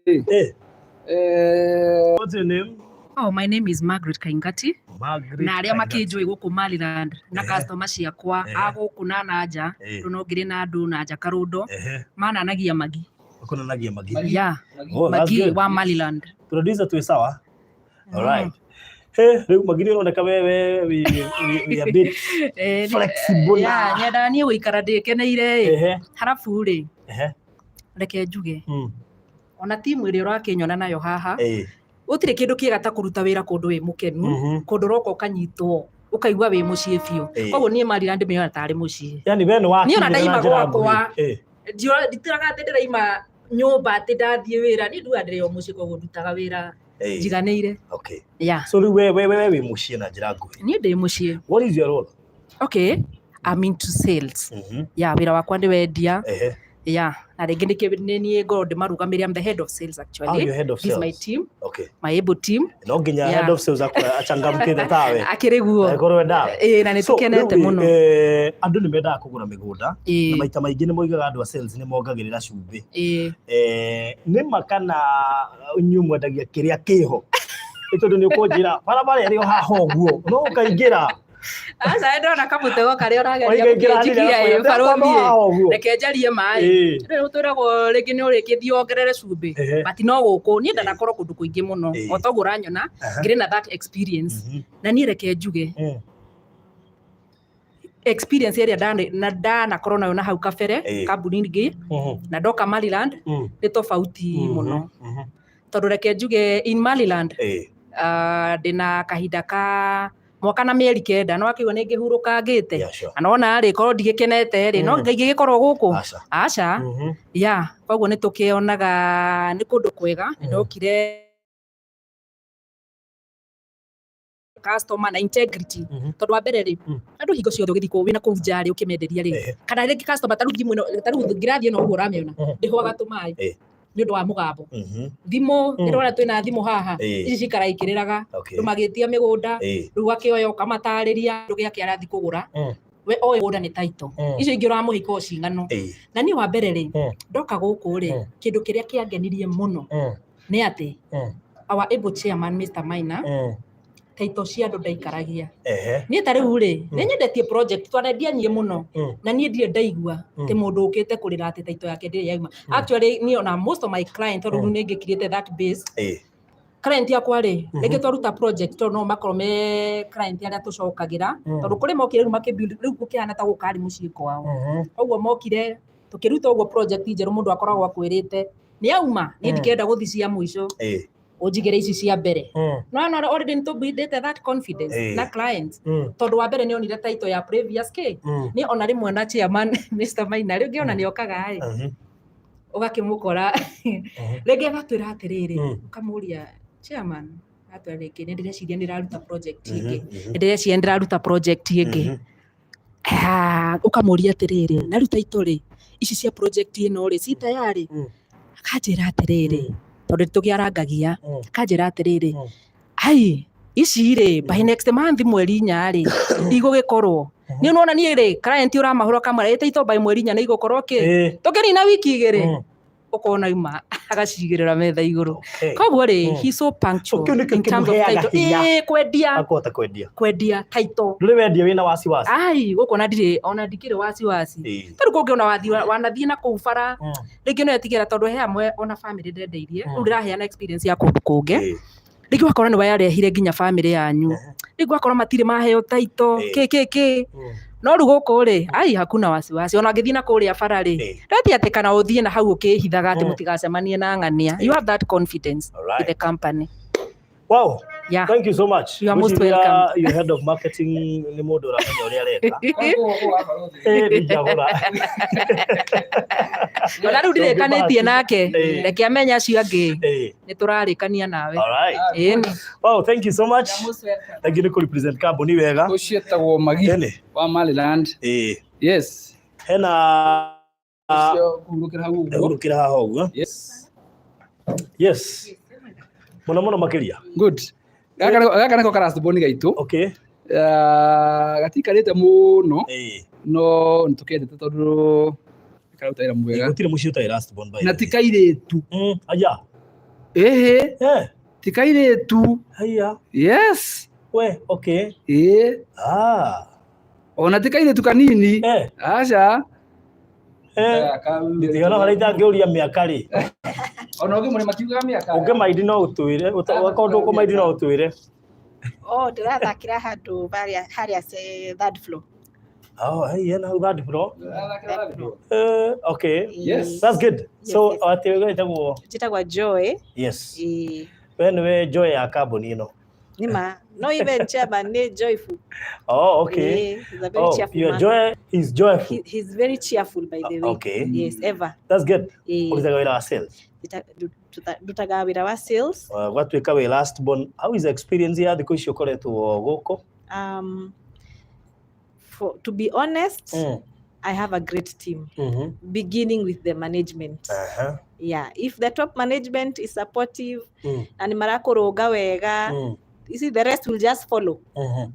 What's your name? Oh, my name is Margaret Kaingati. Margaret Na arĩa Kaingati. makĩnjũĩ gũkũ Maryland na customer ciakwa a gũkũ na na nja, tondũ no ngĩrĩ na andũ na nja Karũndo, mananagia Magi. Ũkonanagia Magi. Yeah. Oh, that's Magi good. wa Maryland. Producer twĩ sawa? All right. Hey, rĩu Magi nĩ ũroneka we we we we we a bit flexible. Yeah, nyendaga niĩ gũikara ndĩkeneire ĩ. Harabu rĩ, reke njuge ona timu ĩrĩa ũrakĩnyona nayo haha, gũtirĩ kĩndũ kĩega ta kũruta wĩra kũndũ wĩ mũkenu, kũndũ ũroka ũkanyitwo ũkaigua wĩ mũciĩ biũ. Koguo niĩ Maryland ndĩmĩoya tarĩ mũciĩ. Yani we nĩ Niĩ ona wakinyĩra na ndaima njĩra gwakwa, nguhĩ. nditĩraga atĩ ndĩraima nyũmba atĩ ndathiĩ wĩra, niĩ ndugaga ndĩrĩ o mũciĩ, koguo ndutaga wĩra njiganĩire. Okay. Yeah. So rĩu we we we wĩ mũciĩ na njĩra nguhĩ. Niĩ ndĩ mũciĩ. What is your role? Okay, I'm into sales. Yeah, wĩra wakwa nĩ wendia. Yeah, na rĩngĩ nĩ niĩ ngorwo ndĩmarũgamĩrĩre. I'm the head of sales actually. Ah, you're head of This is my sales. team. Okay. My able team. No nginya Yeah. head of sales achangamkĩte tawe. Akĩrĩ guo. Angĩkorwo endawe. Ĩĩ, na nĩ So, tũkenete rĩu, mũno. Andũ nĩ mendaga kũgũra mĩgũnda na maita maingĩ nĩ moigaga andũ a sales nĩ mongagĩrĩra cumbĩ. Nĩ ma kana inyuĩ mwendagia kĩrĩa kĩho? Nĩ tondũ nĩ ũkũnjĩra barabara ĩrĩ o haha ũguo no ũkaingĩra. Aca nĩ ndona kamũtego karĩa ũrageria Waingĩra hanini gũkĩnjikia ĩ, arakwĩra, barũthi "Ndĩrakwamba haha ũguo." Reke njarie maĩ. Rĩu twĩragwo rĩngĩ nĩ ũrĩkĩthiĩ wongerere cumbĩ. But no gũkũ niĩ ndanakorwo kũndũ kũingĩ mũno. O toguo ũranyona ngĩrĩ na that experience. Na niĩ reke njuge experience ĩrĩa ndanakorwo nayo na hau kabere kambuni ingĩ na ndoka Maryland nĩ tofauti mũno. Tondũ reke njuge in Maryland ndĩna kahinda ka mwaka na mĩeri 9, no akĩigua nĩ ngĩhurũkangĩte. Na nona rĩ, korwo ndigĩkenete rĩ, no ingĩgĩkorwo gũkũ? Aca. Yeah, koguo nĩ tũkĩonaga nĩ kũndũ kwega. Nĩ ndokire customer na integrity. Tondũ wa mbere rĩ, andũ hingo ciothe ũgĩthiĩ kũu wĩna kũu nja rĩ, ũkĩmenderia rĩ, kana rĩngĩ customer ta rĩu thimũ ĩno, ta rĩu ngirathi ĩno ũguo ũramĩona, ndĩhũaga tũmaĩ nĩ ũndũ wa mũgambo. Thimũ, ndĩrona twĩna thimũ haha, ici cikara ikĩrĩraga, andũ magĩtia mĩgũnda, rĩu akĩoya ũkamatarĩria kĩndũ gĩake arathiĩ kũgũra, we oĩ mũgũnda nĩ title. Icio ingĩ ũramũhe ikoragwo ci ng'ano. Na niĩ wa mbere rĩ, ndoka gũkũ rĩ, kĩndũ kĩrĩa kĩangenirie mũno nĩ atĩ our able chairman Mr. Maina, title cia andũ ndaikaragia. Niĩ ta rĩu rĩ, nĩ nyendetie project twanendia nyingĩ mũno, na niĩ ndirĩ ndaigua atĩ mũndũ ũkĩte kũrĩra atĩ title yake ndĩrĩ yauma. Actually niĩ ona most of my client, tondũ rĩu nĩ ngĩkirĩte that base, client yakwa rĩ, rĩngĩ twaruta project, tondũ no makorwo me client arĩa tũcokagĩra, tondũ kũrĩ mokire rĩu makĩ-build, rĩu gũkĩhana ta gũkũ arĩ mũciĩ kwao. Koguo mokire tũkĩruta ũguo project njerũ, mũndũ akoragwo akwĩrĩte nĩ auma, niĩ ndikenda gũthiĩ cia mũico, ũnjigĩre ici cia mbere. No no already nĩ tũbuildĩte that confidence na client, tondũ wa mbere nĩ onire title ya previous k nĩ ona rĩmwe na chairman Mr. Maina rĩngĩ ona nĩ okaga ĩ, ũgakĩmũkora rĩngĩ agatwĩra atĩrĩrĩ, ũkamũria chairman, atwĩra rĩngĩ nĩ ndĩreciria nĩ ndĩraruta project ĩngĩ, nĩ ndĩreciria nĩ ndĩraruta project ĩngĩ. Ũkamũria atĩrĩrĩ, na rĩu title rĩ, ici cia project ĩno rĩ, ci tayari? Akanjĩra atĩrĩrĩ, tondũ nĩtũkĩarangagia, akanjĩra atĩrĩrĩ, ai ici rĩ, by next month mweri 4 rĩ, igũgĩkorwo. Niĩ nĩwona niĩ rĩ, client ũramahũra ũkamwĩra ĩ title by mweri 4 nĩ igũkorwo kĩ, tũkĩnina wiki 2, ũkona ima agacigĩrĩra metha igũrũ. Koguo rĩ, he's so punctual Kĩu nĩkĩo in terms of kĩmũheaga title. hinya. Kwendia. Akũhota kwendia. Kwendia title. Ndũrĩ wendia wĩna wasiwasi? Ai, gũkũ ona ndirĩ, ona ndikĩrĩ wasiwasi. Tarĩu kũngĩ ona wanathiĩ na kũu bara, rĩngĩ no etigĩra tondũ he amwe ona family ndendeirie, rĩu ndĩraheana experience ya kũndũ kũngĩ. Rĩngĩ ũgakora nĩ warehire nginya family yanyu. Rĩngĩ ũgakora matirĩ maheo title, kĩ kĩ kĩ. No rĩu gũkũ rĩ, ai hakuna wasiwasi. Ona ũngĩthiĩ na kũrĩa bara rĩ, ndwethiĩ atĩ kana ũthiĩ na hau ũkĩhithaga atĩ mũtigacemanie na ng'ania. You have that confidence with the company. Wow. Yeah. Thank you so much. You are most Ngwĩciria welcome. Your head of marketing nĩ mũndũ ũramenya ũrĩa areka. Ndingĩagũra. Ona rĩu ndirĩkanĩtie nake, reke amenye acio angĩ. Nĩ tũrarĩkania nawe. All right. Ĩni. Wow, thank you so much. Thank you nĩ kũ represent kambuni wega. Ũcio etagwo Magi wa Maryland. Yes. Hena Ũcio kũhurũkĩra hau ũguo. Hurũkĩra haha ũguo. Yes. Yes. Mũno mũno makĩria. Good. Gaka nĩko ka last born gaitũ. Okay. Gatikarĩte mũno. No nĩ tũkendete tondũ karuta wĩra mwega. Gũtirĩ mũciĩ ũtarĩ last born by Na ti kairĩtu. Aya. Ĩhĩ. Ti kairĩtu. Haiya. Yes. We, okay. Ĩĩ. Ah. Ona ti kairĩtu kanini. Eh. Aca. Eh. Ndigana harĩa itangĩũria mĩaka rĩ. Ona ũngĩmũrĩ matiugaga mĩaka. Ũngĩmaindi no ũtwĩre, wakorwo ndũkũmaindi no ũtwĩre. Oh, ndĩrathakĩra handũ harĩa harĩa third floor. Oh, hey, yeah, na third floor. Third floor. Okay. Yes. That's good. Yes, So, yes. atĩ wĩtagwo Njĩtagwo Joy. Yes. Ĩĩ. We nĩwe Joy ya kambuni ĩno. Nĩma. No even chairman nĩ joyful. Oh, okay. Ĩĩ, he's a very Oh, cheerful your man. joy is joyful. He's very cheerful by the way. Okay. Yes, ever. That's good. Ĩĩ. Ũrutaga wĩra wa sales. Ndutaga wĩra wa sales. Gwatuĩka wĩ last born. How is the experience ya thikũ ici ũkoretwo gũkũ? To be honest, I have a great team, beginning with the management. Yeah, if the top management is supportive na nĩ marakũrũnga wega, you see the rest will just follow.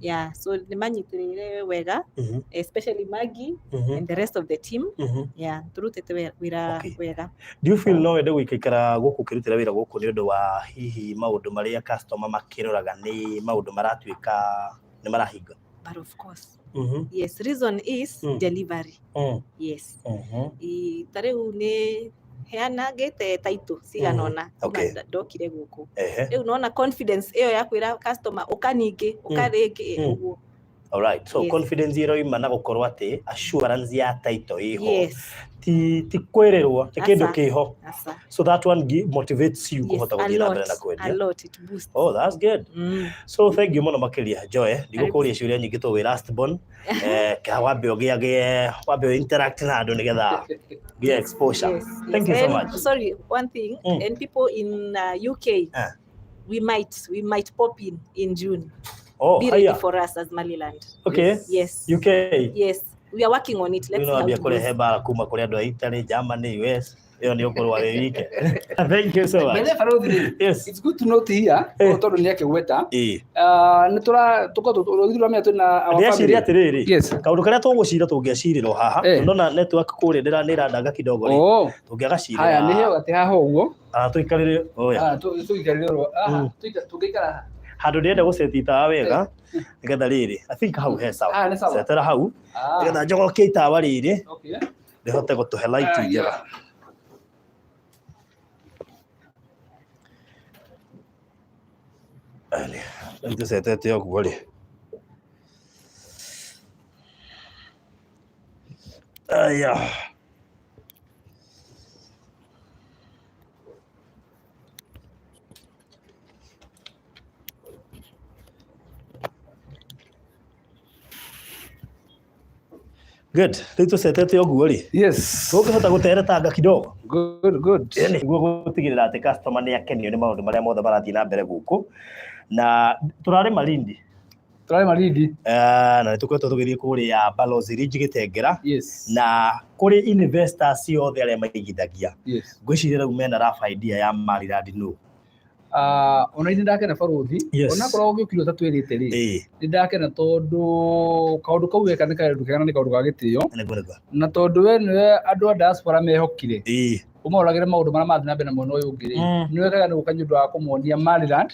Yeah, so nĩ manyitĩrĩire wega, especially Maggie and the rest of the team. Yeah, tũrutĩte wĩra wega. Do you feel no wende gũikaikara gũkũ ũkĩrutĩra wĩra gũkũ nĩ ũndũ wa hihi maũndũ marĩa customer makĩroraga nĩ maũndũ maratuĩka nĩ marahinga? But of course. Yes, reason is delivery. Yes. Ta rĩu nĩ heanangĩte title cigana ũna kuma ndokire gũkũ. Rĩu nona confidence ĩyo ya kwĩra customer ũka ningĩ, ũka rĩngĩ ũguo. All right. So Yes. confidence ĩroima na gũkorwo atĩ assurance ya title ĩho. Yes. Ti kwĩrĩrwo, nĩ kĩndũ Aca. kĩho. Aca. So that one motivates you Yes, kũhota a gũthiĩ na mbere lot, na a kwendia. lot, it boosts. Oh, that's good. So thank you mũno makĩria Joy. Ndigũkũria ciũria nyingĩ tondũ wĩ last born. Ka wambe ũgĩagĩe, wambe ũ interact na andũ nĩgetha gĩa exposure. Yes, Thank yes. you so And, much. Sorry, one thing. And people in UK, we might pop in June. Oh, Be ready haya. for us as Maliland. Okay. Yes. UK. Yes. We are working on it. Let's Rĩu see no how wambia it kũrehe goes. mbara kuma kũrĩ andũ a Italy, Germany, US. Ĩyo nĩ ũkũrũa wĩ wike. Thank you so much. By the way, Barothi rĩ, Yes. it's good to note here, tondũ nĩ akĩgweta, nĩ tũra tũkorwo tũramenya twĩna our Ndĩreciria family. atĩrĩrĩ, Yes. kaũndũ karĩa tũgũcira tũngĩacirĩrwo haha, ndona network kũrĩa nĩ ĩrandanga kidogo rĩ, Oh. tũngĩagacirĩra. Haya, nĩ heo atĩ haha ũguo. Ah, tũikarĩre, oya. Ah, tũikarĩre oro. Aha, tũngĩikara haha. Handũ ndĩrenda gũceti itawa wega, nĩgetha rĩrĩ, I think hau he sawa. Ah, nĩ sawa. Cetera hau, Ah. nĩgetha njogokie itawa rĩrĩ, Okay. rĩhote gũtũhe light Ah, njega. yeah. Rĩu tũcetete ũguo rĩ. Aya. Good. Rĩu tũcetete ũguo rĩ. Yes. Tũngĩhota gũteretanga kidogo. Good, good. Nĩguo gũtigĩrĩra atĩ customer nĩ akenio nĩ maũndũ marĩa mothe marathiĩ na mbere gũkũ. Na tũrarĩ Malindi. Tũrarĩ Malindi. Na nĩ tũkoretwo tũgĩthiĩ kũrĩa Balozi Ridge Gĩtengera. Yes. Na kũrĩ investors othe arĩa maigithagia. Yes. Ngwĩciria rĩu mena rough idea ya Maryland nũ. Ona ithuĩ ndakena barothi. Yes. Onakorwo ũgĩũkire ũtatwĩrĩte rĩ. Nĩ ndakena tondũ kaũndũ kau weka nĩ kaũndũ kega na nĩ kaũndũ ga gĩtĩo. Nĩguo, nĩguo. Na tondũ we nĩwe andũ a diaspora mehokire. Ũmaroragĩre maũndũ marĩa marathiĩ na mbere na mwena ũyũ ũngĩ rĩ. Nĩ wekaga nĩ gũka nĩ ũndũ wa kũmonia Maryland.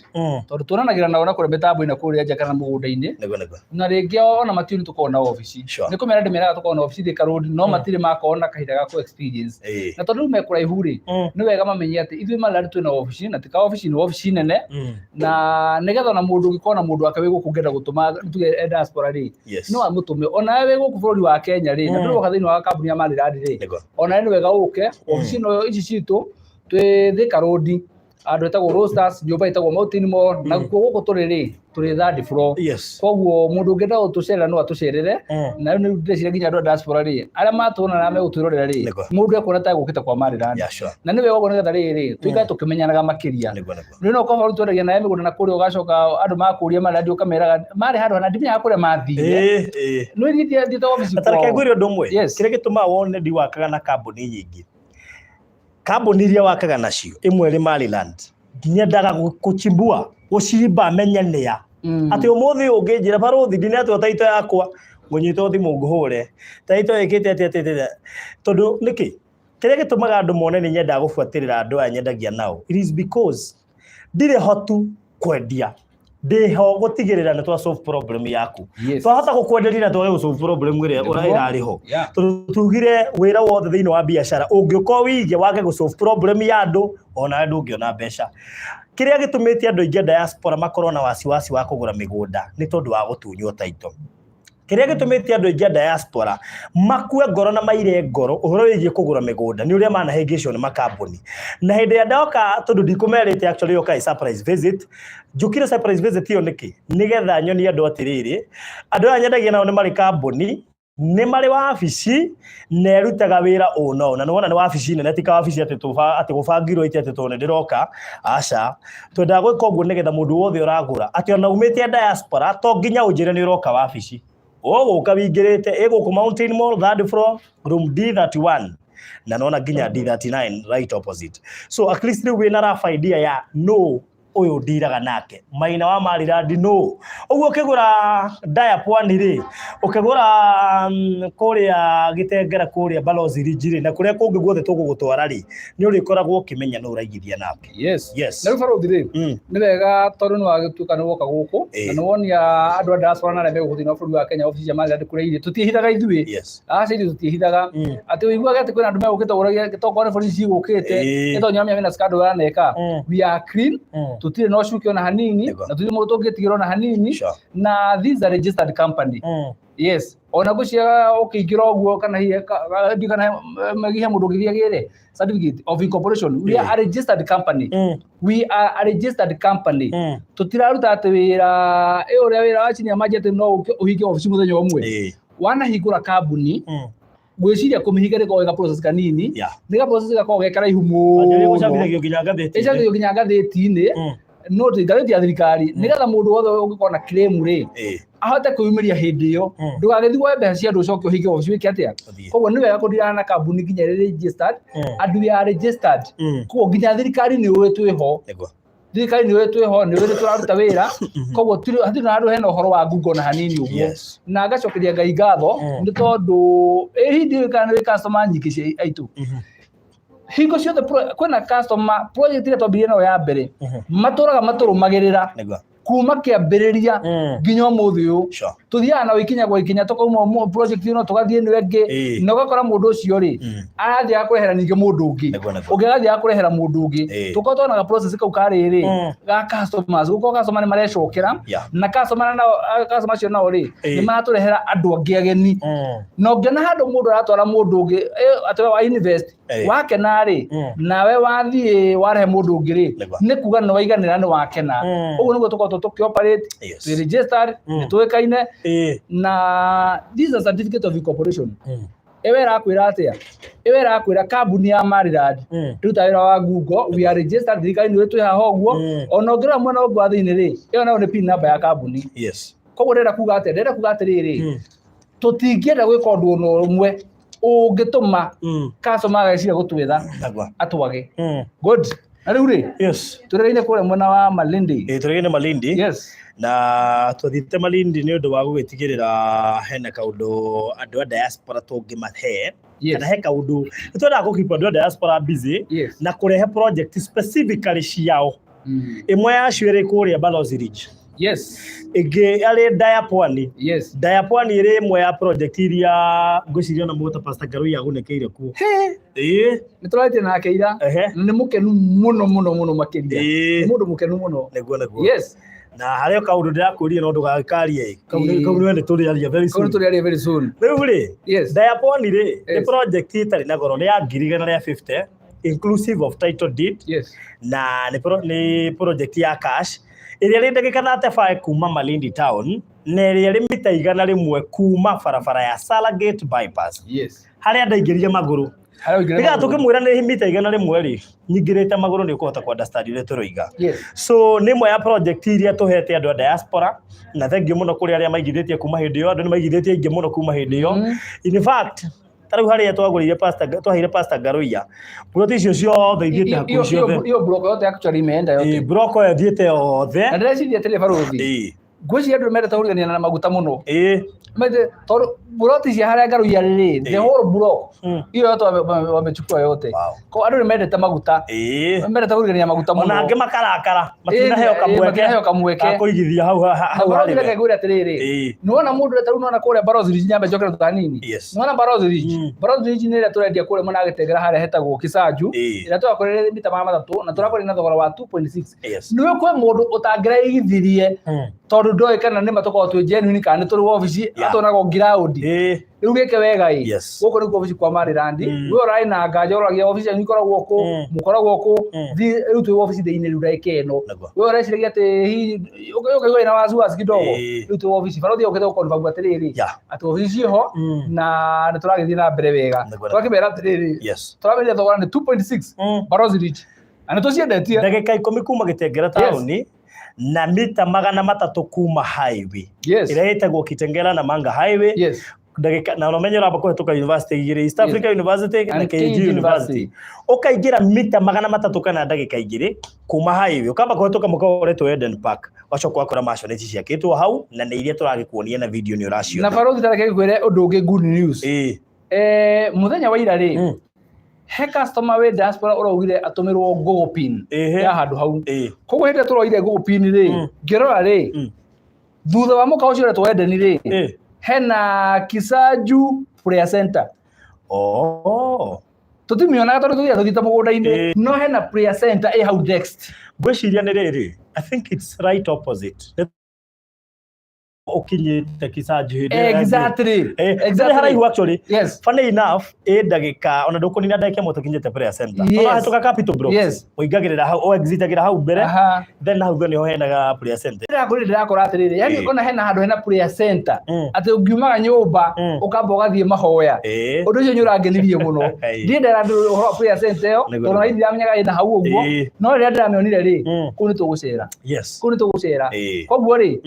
Tondũ tuonanagĩra nao na kũrĩa mĩtambo-inĩ na kũrĩa nja kana mũgũnda-inĩ. Nĩguo, nĩguo. Na rĩngĩ ona matiũĩ nĩ tũkoragwo na obici. Nĩ kũmera ndĩmeraga tũkoragwo na obici Thika Road, no matirĩ makorwo na kahinda ga kũ experience. Na tondũ rĩu me kũraihu rĩ, nĩ wega mamenye atĩ ithuĩ Maryland twĩna obici, na ti ka obici, nĩ obici nene. Na nĩgetha ona mũndũ ũngĩkorwo na mũndũ wake wĩ gũkũ ũngĩenda gũtũma tuge e diaspora rĩ, no amũtũme. Ona we wĩ gũkũ bũrũri wa Kenya rĩ, na ndũroka thĩinĩ wa kambuni ya Maryland rĩ, ona we nĩ wega ũke obici ĩno ici citũ twĩ Thika Road, handũ hetagwo Roasters, nyũmba ĩtagwo Mountain Mall, na kuo gũkũ tũrĩ rĩ, tũrĩ third floor. Koguo mũndũ ũngĩenda gũtũcerera no atũcerere. Na rĩu ndĩreciria nginya andũ a diaspora rĩ, arĩa matuona na megũtwĩrorera rĩ, mũndũ ekuona ta egũkĩte kwa Maryland. Na nĩ wega ũguo nĩgetha rĩrĩ, tũikare tũkĩmenyanaga makĩria. Rĩu no ũkorwo twendagia nawe mĩgũnda na kũrĩa ũgacoka andũ makũria Maryland ũkameraga marĩ handũ hana ndimenyaga kũrĩa mathire. Nĩ niĩ thiĩte obici Na ta reke kwao. ngwĩre ũndũ ũmwe. Yes. Kĩrĩa gĩtũmaga wone ndiwakaga na kambuni nyingĩ. Kambuni iria wakaga nacio, ĩmwe ĩrĩ Maryland, nyendaga gũchimbua, gũcimba menye nĩa. Atĩ ũmũthĩ ũngĩnjĩra barothi ndinetwo taito yakwa, ngũnyita thimũ ngũhũre. Taito ĩkĩte atĩa, atĩa, atĩa. Tondũ nĩkĩ? Kĩrĩa gĩtũmaga andũ mone nĩ nyendaga gũbuatĩrĩra andũ aya nyendagia nao. It is because Ndirĩ hotu kwendia ndĩho gũtigĩrĩra nĩ twa solve problem yaku. Yes. Twahota gũkwenderia na twage gũ solve problem ĩrĩa Nĩguo. ĩrarĩ ho. Yeah. Tondũ tugire wĩra wothe thĩinĩ wa biacara ũngĩũka wĩige wage gũ solve problem ya andũ onawe ndũngĩona mbeca. Kĩrĩa gĩtũmĩte andũ aingĩ a diaspora makorwo na wasiwasi wa kũgũra mĩgũnda nĩ tondũ wa gũtunywo title. Kĩrĩa gĩtũmĩte andũ aingĩ a diaspora makue ngoro na maire ngoro ũhoro wĩgiĩ kũgũra mĩgũnda nĩ ũrĩa manahĩngĩcwo nĩ makambuni. Na hĩndĩ ĩrĩa ndoka tondũ ndikũmerĩte actually yoka ĩ surprise visit, njũkire surprise visit ĩyo nĩkĩ? Nĩgetha nyonie andũ atĩrĩrĩ, andũ aya nyendagia nao nĩ marĩ kambuni, nĩ marĩ wabici na ĩrutaga wĩra ũũ na ũũ. Na nĩwona nĩ wabici nene ti kawabici atĩ tũba atĩ gũbangirwo iti atĩ tondũ nĩndĩroka, aca. Twendaga gwĩka ũguo nĩgetha mũndũ wothe ũragũra atĩ ona umĩte diaspora to nginya ũnjĩre nĩ ũroka wabici. Ũgũka wingĩrĩte ĩ gũkũ Mountain Mall third floor room D31 na nona nginya D39 right opposite. So at least rĩu wĩna rough idea ya no ũyũ ndiraga nake Maina wa Maryland no ũguo ũkĩgũra Daya Pwani rĩ ũkĩgũra kũrĩa Gĩtengera kũrĩa Balozi Ridge rĩ na kũrĩa kũngĩ guothe tũgũgũtwara rĩ nĩ ũrĩkoragwo ũkĩmenya nũ ũraigithia nake. Yes. Yes. Na rĩu barũthi rĩ, nĩ wega tondũ nĩ wagĩtuĩka nĩ woka gũkũ na nĩ wonia andũ a diaspora na arĩa me gũkũ thĩinĩ wa bũrũri wa Kenya obici cia Maryland kũrĩa irĩ. Tũtiĩhithaga ithuĩ. Yes. Aca ithuĩ tũtiĩhithaga. Atĩ ũiguage atĩ kwĩna andũ megũkĩte ũragia tokorwo nĩ borithi cigũkĩte nĩ tondũ nĩũramenya mena scandal yaneka. We are clean. Tũtirĩ na ũcuke ona hanini na tũtirĩ mũndũ tũngĩtigĩra ona hanini na this is a registered company. Yes. Ona ngwĩciria ũkĩingĩra ũguo kana hihi ndiũĩ kana he mũndũ ũngĩthiĩ agĩre certificate of incorporation. We are a registered company. We are a registered company. Tũtiraruta atĩ wĩra ĩ ũrĩa wĩra wa chini ya maji atĩ no ũke ũhinge obici mũthenya ũmwe. Wanahingũra kambuni ngwĩciria kũmĩhinga nĩ gakoragwo ge process kanini nĩ ga process gakoragwo ge karaihu mũno. Gũcabithagio nginya ngathĩti-inĩ. Ĩcabithagio nginya ngathĩti-inĩ. No ti ngathĩti ya thirikari nĩgetha mũndũ wothe ũngĩkorwo na claim rĩ ahote kwĩyumĩria hĩndĩ ĩyo ndũgagĩthiĩ woe mbeca cia andũ ũcoke ũhinge obici wĩke atĩa. Koguo nĩ wega kũndirana na kambuni nginya ĩrĩ registered and we are registered. Koguo nginya thirikari nĩ ũĩ twĩho. Thirikari nĩ ũĩ twĩho, nĩ ũĩ nĩ tũraruta wĩra. Koguo hatirĩ na handũ hena ũhoro wa ngungo na hanini ũguo. Na ngacokeria Ngai ngatho nĩ tondũ ĩ hihi ndiũĩ kana nĩ wĩ customer nyingĩ cia aitũ. Hingo ciothe kwĩna customer project ĩrĩa twambirie nayo ya mbere matũraga matũrũmagĩrĩra kuma kĩambĩrĩria nginya ũmũthĩ ũyũ. Tũthiaga nao ikinya gwa ikinya tũkauma project ĩno tũgathiĩ ĩno ĩngĩ na ũgakora mũndũ ũcio rĩ arathiĩ agakũrehera ningĩ mũndũ ũngĩ ũngĩ agathiĩ agakũrehera mũndũ ũngĩ. Tũkorwo tuonaga process kau karĩ rĩ ga customers gũkorwo customer nĩ marecokera na customer nao customer acio nao rĩ nĩ maratũrehera andũ angĩ ageni. Na ũngĩona handũ mũndũ aratwara mũndũ ũngĩ atĩ we wa invest wakena rĩ nawe wathiĩ warehe mũndũ ũngĩ rĩ nĩ kuga nĩ waiganĩra nĩ wakena. Ũguo nĩguo tũkoretwo tũkĩ operate twĩ registered nĩ tũĩkaine na this is a certificate of incorporation. Ĩyo ĩrakwĩra atĩa? Ĩyo ĩrakwĩra kambuni ya Maryland ĩrutaga wĩra wa Google, we are registered, thirikari nĩ twĩ haha ũguo. Ona ũngĩrora mwena ũngĩ wa thĩinĩ rĩ, ĩyo nayo nĩ pin number ya kambuni. Koguo ndĩrenda kuga atĩa? Ndĩrenda kuga atĩrĩrĩ, tũtingĩenda gwĩka ũndũ ona ũmwe ũngĩtũma customer ageciria gũtwetha atwage. Good. Na rĩu rĩ, tũregeire kũrĩa mwena wa Malindi. Tũregeire Malindi. Na twathiĩte Malindi nĩ ũndũ wa gũgĩtigĩrĩra hena kaũndũ andũ a diaspora tũngĩmahe. Kana he kaũndũ nĩ twendaga gũ keep andũ a diaspora busy na kũrehe project specifically ciao. Ĩmwe yacio ĩrĩ kũrĩa Balozi Ridge. Ĩngĩ arĩ Daya Pwani. Daya Pwani ĩrĩ ĩmwe ya project iria ngwĩciria ona mũgũta Pastor Ngarũi agunĩkĩire kuo. Nĩ tũrarĩtie nake ira. Na nĩ mũkenu mũno mũno mũno makĩria. Nĩ mũndũ mũkenu mũno. Nĩguo, nĩguo. Na harĩ o kaũndũ ndĩrakwĩrire no ndũgagĩkarie ĩ. Kau nĩ nĩ tũrĩaria very Kau nĩ soon. tũrĩaria very soon. Rĩu rĩ, Daya Pwani rĩ, nĩ project ĩtarĩ na goro, nĩ ya 150,000 inclusive of title deed. Na nĩ project ya cash ĩrĩa ĩrĩ ndagĩka 35 kuma Malindi town na ĩrĩa ĩrĩ mita 100 kuma barabara ya Salagate bypass. Harĩa ndaingĩrire magũrũ. Harĩa ũingĩrire Nĩgetha magũrũ. tũkĩmwĩra nĩ mita 100 rĩ, nyingĩrĩte magũrũ nĩ ũkũhota kũ understand ũrĩa tũroiga. So nĩ ĩmwe ya project iria tũhete andũ a diaspora na thengiũ mũno kũrĩ arĩa maigithĩtie kuma hĩndĩ ĩyo, andũ nĩ maigithĩtie aingĩ mũno kuma hĩndĩ ĩyo. In fact, ta rĩu harĩa twagũrĩire Pastor twaheire Pastor Ngaruiya, plot icio ciothe ithiĩte hakuhĩ ciothe. Hiyo block yote actually imeenda yote. Ĩĩ, block ĩyo ĩthiĩte yothe. Na ndĩreciria atĩrĩ barũthi. Ngwĩciria andũ mendete kũrigania na maguta mũno. Mete tondũ buroti cia harĩa Ngaruiya rĩ, the whole block hiyo yote wamechukua yote. Wow. Ko andũ nĩ mendete maguta. Mendete kũrigania maguta mũno. Ona angĩ makarakara matinaheo kamweke. Matinaheo kamweke. Ga kũigithia hau hau harĩ. Reke ngwĩre atĩrĩrĩ. Nĩwona mũndũ ta rĩu nĩwona kũrĩa Barozi Ridge nyambe njokere thutha hanini. Nĩwona Barozi Ridge. Barozi Ridge nĩ ĩrĩa tũrendia kũrĩa mwena wa Gĩtengera harĩa hetagwo Kĩsanju. Ĩrĩa tũrakũrĩra mita 300 na tũrakũrĩra na thogora wa 2.6. Nĩũĩ kwĩ mũndũ ũtangĩraigithirie tondũ ndoĩ kana nĩ ma tũkoragwo twĩ genuine kana nĩ tũrĩ wabici atuonaga o ground. Rĩu gĩke wega ĩ gũkũ nĩkuo wabici kwa Maryland. We ũrarĩ na nganja ũroragia wabici yanyu ikoragwo kũ, mũkoragwo kũ, thiĩ rĩu twĩ wabici thĩinĩ rĩu ndagĩka ĩno. We ũreciragia atĩ hihi ũkaigua wĩna wasiwasi kidogo, rĩu twĩ wabici. Barũthi okĩte gũ confirm atĩrĩrĩ, atĩ wabici ciĩho na nĩ tũragĩthiĩ na mbere wega. Twakĩmera atĩrĩrĩ, tũramenya thogora nĩ 2.6 Barozi Ridge. Na nĩ tũciendetie. Ndagĩka 10 kuma Gĩtengera taũni na mita 300 kuma highway ĩrĩa ĩtagwo Kitengela na Manga highway. Ndagĩka na ũmenye ũramba kũhetũka university igĩrĩ, East Africa University na KG University. Ũkaingĩra mita 300 kana ndagĩka 2 kuma highway, ũkamba kũhetũka mũkawa ũretwo Eden Park, ũgacoka ũgakora mansion ici ciakĩtwo hau na nĩ iria tũragĩkuonia na video nĩ ũraciona. Na barothi ta reke ngwĩre ũndũ ũngĩ good news. Mũthenya wa ira rĩ, he customer wĩ diaspora ũraugire atũmĩrwo Google pin ya handũ hau. Koguo hĩndĩ ĩrĩa tũroire Google pin rĩ, ngĩrora rĩ, thutha wa mũkawa ũcio ũretwo Eden rĩ, hena Kisaju Prayer Center. Tũtimĩonaga tondũ tũthiaga tũthiĩte mũgũnda-inĩ, no hena prayer center ĩ hau next. Ngwĩciria nĩ rĩrĩ, I think it's right opposite. Ũkinyĩte Kisanju hĩndĩ ĩyo ya Exactly. Haraihu actually. Funny enough, ĩ ndagĩka, ona ndũkũnina ndagĩka ĩmwe tũkinyĩte prayer center. Ũrahĩtũka Capital Blocks. Ũingagĩrĩra hau, o exitagĩra hau mbere. Then hau nĩho henaga prayer center. Ndĩrakwĩra ndĩrakora atĩrĩrĩ, yani ona hena handũ hena prayer center. Atĩ ũngiumaga nyũmba, ũkamba ũgathiĩ mahoya. Ũndũ ũcio nĩ ũrangenirie mũno. Ndirĩ ndera andũ ũhoro wa prayer center ĩyo, tondũ ona ndiramenyaga ĩna hau ũguo. No rĩrĩa ndĩramĩonire rĩ, kũu nĩ tũgũcera. Kũu nĩ tũgũcera. Koguo rĩ,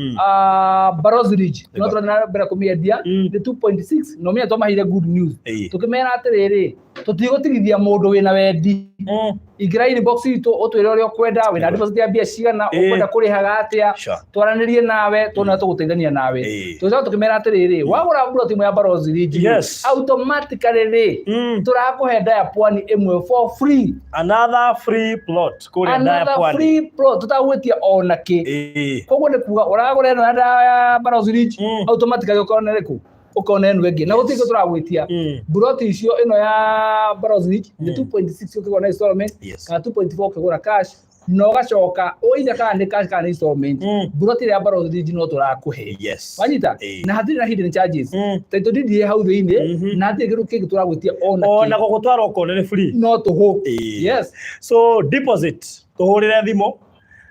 Barozi Ridge, no tũrathiĩ na mbere kũmĩendia, nĩ 2.6, na ũmenye twamaheire good news. Tũkĩmera atĩrĩrĩ, tũtigũtigithia mũndũ wĩna wendi. Ingĩra inbox itũ ũtwĩre ũrĩa ũkwenda, wĩna deposit ya mbia cigana, ũkwenda kũrĩhaga atĩa, twaranĩrie nawe, tuone ũrĩa tũgũteithania nawe. Tũgĩcoka tũkĩmera atĩrĩrĩ, wagũra plot ĩmwe ya Barozi Ridge rĩ, automatically rĩ, tũrakũhe Daya Pwani ĩmwe for free. Another free plot kũrĩa Daya Another Pwani. free plot tũtagwĩtia ona kĩ. Koguo nĩ kuga ũragũra ĩno ya Daya Barozi Ridge, automatically ũkona ĩrĩkũ? Ũkona ĩno ĩngĩ. Na gũtirĩ kĩndũ tũragwĩtia. Plot icio ĩno ya Barozi Ridge nĩ 2.6 ũkĩgũra na installment, kana 2.4 ũkĩgũra cash, na ũgacoka ũithe kana nĩ cash kana nĩ installment. Plot ĩrĩa ya Barozi Ridge no tũrakũhe. Wanyita? Na hatirĩ na hidden charges. Title deed ĩ hau thĩinĩ, na hatirĩ kĩndũ kĩngĩ tũragwĩtia ona kĩ. Ona gũgũtwara ũkone nĩ free. No tũhũ. So deposit, tũhũrĩre thimũ,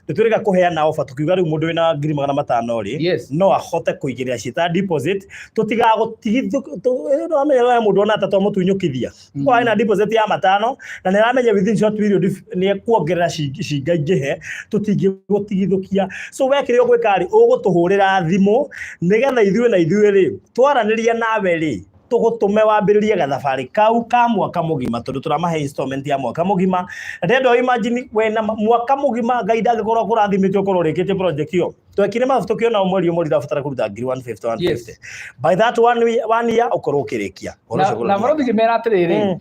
nĩ twĩrĩga kũheana offer tukiuga rĩu mũndũ wĩna ngiri magana matano rĩ, no ahote kũigĩrĩra ciĩ ta deposit, tũtigagũtigithia mũndũ ona ta twamũtunyũkithia. Kwa ena deposit ya matano na nĩ aramenya within short period nĩ ekuongerera cingaingĩhe, tũtingĩgũtigithũkia. So we kĩrĩa ũgwĩka rĩ, ũgũtũhũrĩra thimũ nĩgetha ithuĩ na ithuĩ rĩ, twaranĩria nawe rĩ, tũgũtũme wambĩrĩrie gathabarĩ kau ka mwaka mũgima, tondũ tũramahe installment ya mwaka mũgima. Na ndĩrenda ũ imagine wena mwaka mũgima Ngai ndangĩkorwo akũrathimĩte ũkorwo ũrĩkĩtie project ĩyo. Twekire mathabu tũkĩona o mweri o mweri ũrabatara kũruta ngiri 150, 150. By that one year ũkorwo ũkĩrĩkia. Ũhoro ũcio ũkorwo Na ũkĩrĩkia. barothi ngĩmera atĩrĩrĩ,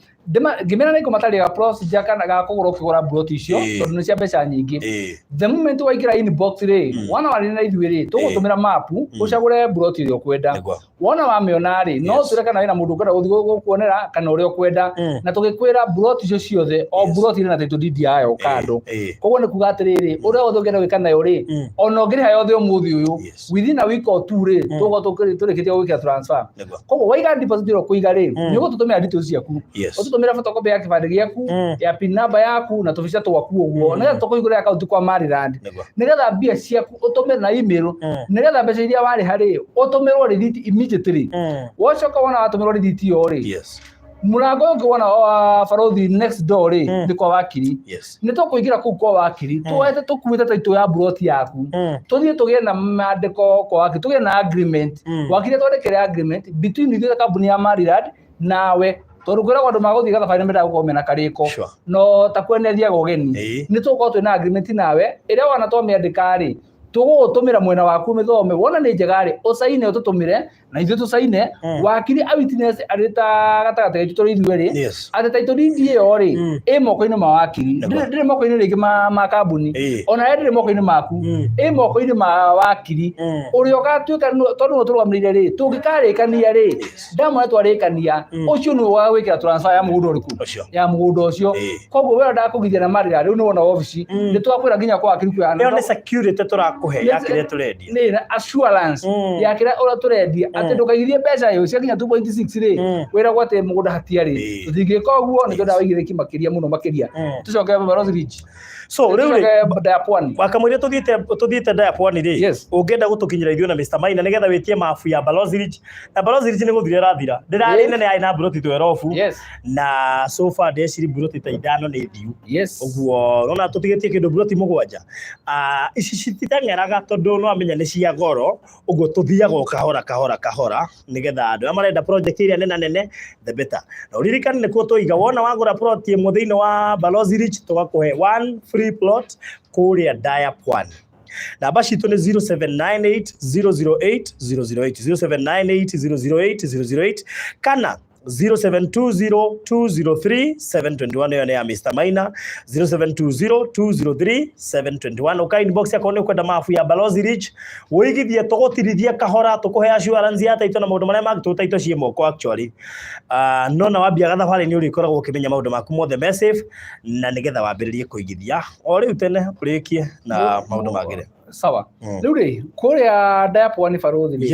ngĩmera nĩ ngũmatarĩra procedure kana ga kũgũra ũkĩgũra plot icio, tondũ nĩ cia mbeca nyingĩ. The moment waingĩra inbox rĩ, wona warĩria na ithuĩ rĩ, tũgũtũmĩra map, ũcagũre plot ĩrĩa ũkwenda. Wona wamĩona rĩ, no ũtwĩre kana wĩna mũndũ ũkwenda gũthiĩ gũkuonera kana ũrĩa ũkwenda. Na tũgĩkwĩra plot icio ciothe, o plot ĩrĩ na title deed yayo kando. Koguo nĩ kuga atĩrĩrĩ, ũrĩa wothe ũngĩenda gwĩka nayo rĩ, ona ũngĩrĩha yothe ũmũthĩ ũyũ, within a week or two rĩ, tũgũkorwo tũrĩkĩtie gũgwĩkĩra transfer. Koguo waiga deposit ĩrĩa ũkũiga rĩ, nĩ ũgũtũtũmĩra details ciaku. Ũtũtũmĩre photocopy ya kĩbandĩ gĩaku, ya PIN number yaku na tũbica twaku ũguo, nĩgetha tũkũhingũrĩre account kwa Maryland. Nĩgetha mbia ciaku ũtũmĩre na email, nĩgetha mbeca iria warĩha rĩ, ũtũmĩrwo receipt immediately. Wacoka wona watũmĩrwo receipt ĩyo rĩ, mũrango ũyũ ũngĩ wona wa barothi next door rĩ, nĩ kwa wakiri. Nĩ tũkũingĩra kũu kwa wakiri, tuoete tũkuĩte title ya plot yaku, tũthiĩ tũgĩe na maandĩko kwa wakiri, tũgĩe na agreement. Wakiri atwandĩkĩre agreement between ithuĩ ta kambuni ya Maryland nawe, tondũ kwĩragwo andũ magũthiĩ gathabarĩ nĩ mendaga gũkorwo mena karĩko. No ta kwene thiaga ũgeni. Nĩ tũgũkorwo twĩna agreement nawe, ĩrĩa wona twamĩandĩka rĩ, Tũgũgũtũmĩra mwena waku mĩthome, wona nĩ njega rĩ, ũcaine ũtũtũmĩre na ithuĩ tũcaine. Wakiri a witness arĩ ta gatagatĩ gaitũ tũrĩ ithuerĩ atĩ title deed ĩyo rĩ ĩ moko-inĩ ma wakiri. Ndĩrĩ moko-inĩ rĩngĩ ma kambuni, ona we ndĩrĩ moko-inĩ maku, ĩ moko-inĩ ma wakiri ũrĩa ũgatuĩka tondũ nĩwe ũtũrũgamĩrĩire rĩ, tũngĩkarĩkania rĩ, ndamona twarĩkania, ũcio nĩwe ũgagwĩkĩra transfer ya mũgũnda ũrĩkũ? Ũcio. Ya mũgũnda ũcio. Koguo we ndakũgithia na marĩra rĩu nĩ wona wabici nĩ twakwĩra nginya kwa wakiri kwĩra. Ĩyo nĩ security tũrakũhe ya kĩrĩa tũrendia. Nĩ na assurance ya kĩrĩa ũrĩa tũrendia, atĩ ndũkaigithie mbeca ĩyo ciakinya 2.6 rĩ, wĩragwo atĩ mũgũnda hatiarĩ. Tũtingĩka ũguo, nĩ twendaga wĩigĩrĩrĩki makĩria mũno makĩria. Tũcoke Balozi Ridge. So rĩu rĩ, Tũcoke Daya Pwani. Wakamũira tũthiĩte Daya Pwani rĩ, ũngĩenda gũtũkinyĩra ithuĩ na Mr. Maina nĩgetha wĩtie mabu ya Balozi Ridge, na Balozi Ridge nĩ gũthira ĩrathira, ndĩrarĩ nene, yarĩ na mburoti 12 na so far ndeciri mburoti ta ithano nĩ thiu. Ũguo ũrona tũtigĩtie kĩndũ mburoti mũgwanja. Ah, ici cititeng'eraga tondũ no amenya nĩ cia goro, ũguo tũthiaga o kahora kahora kahora nĩgetha andũ arĩa marenda project ĩrĩa nene nene the better. Na ũririkane nĩkuo tũiga, wona wagũra plot ĩmwe thĩinĩ wa Balozi Ridge tũgakũhe one free plot kũrĩa Daya Pwani. Namba citũ nĩ 0798 008 008, 0798 008 008 kana 0720 203 721. Ĩyo nĩ ya Mr. Maina, 0720 203 721. Ũka inbox akorwo nĩ ũkwenda mabu ya Balozi Ridge, wĩigithie, tũgũtirithie kahora, tũkũhe assurance ya title na maũndũ marĩa mangĩ tũ title ciĩ moko actually. No na wambia gathabarĩ nĩ ũrĩkoragwo ũkĩmenya maũndũ maku mothe me safe, na nĩgetha wambĩrĩrie kũigithia o rĩu tene ũrĩkie na maũndũ magĩre. Sawa. Rĩu rĩ, kũrĩa Daya Pwani, barũthi rĩ,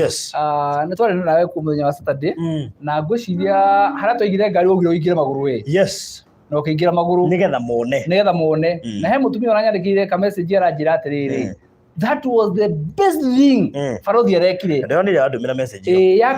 nĩ twarĩ nawe kuo mũthenya wa Saturday, na ngwĩciria harĩa twaigire ngari waugire ũingĩre magũrũ we. Na ũkĩingĩra magũrũ nĩgetha mone. Nĩgetha mone. Na he mũtumia ũranyandĩkĩire ka message aranjĩra atĩrĩrĩ, that was the best thing barũthi arekire. Ndĩronire andũmĩra message ĩyo. Ĩĩ, ya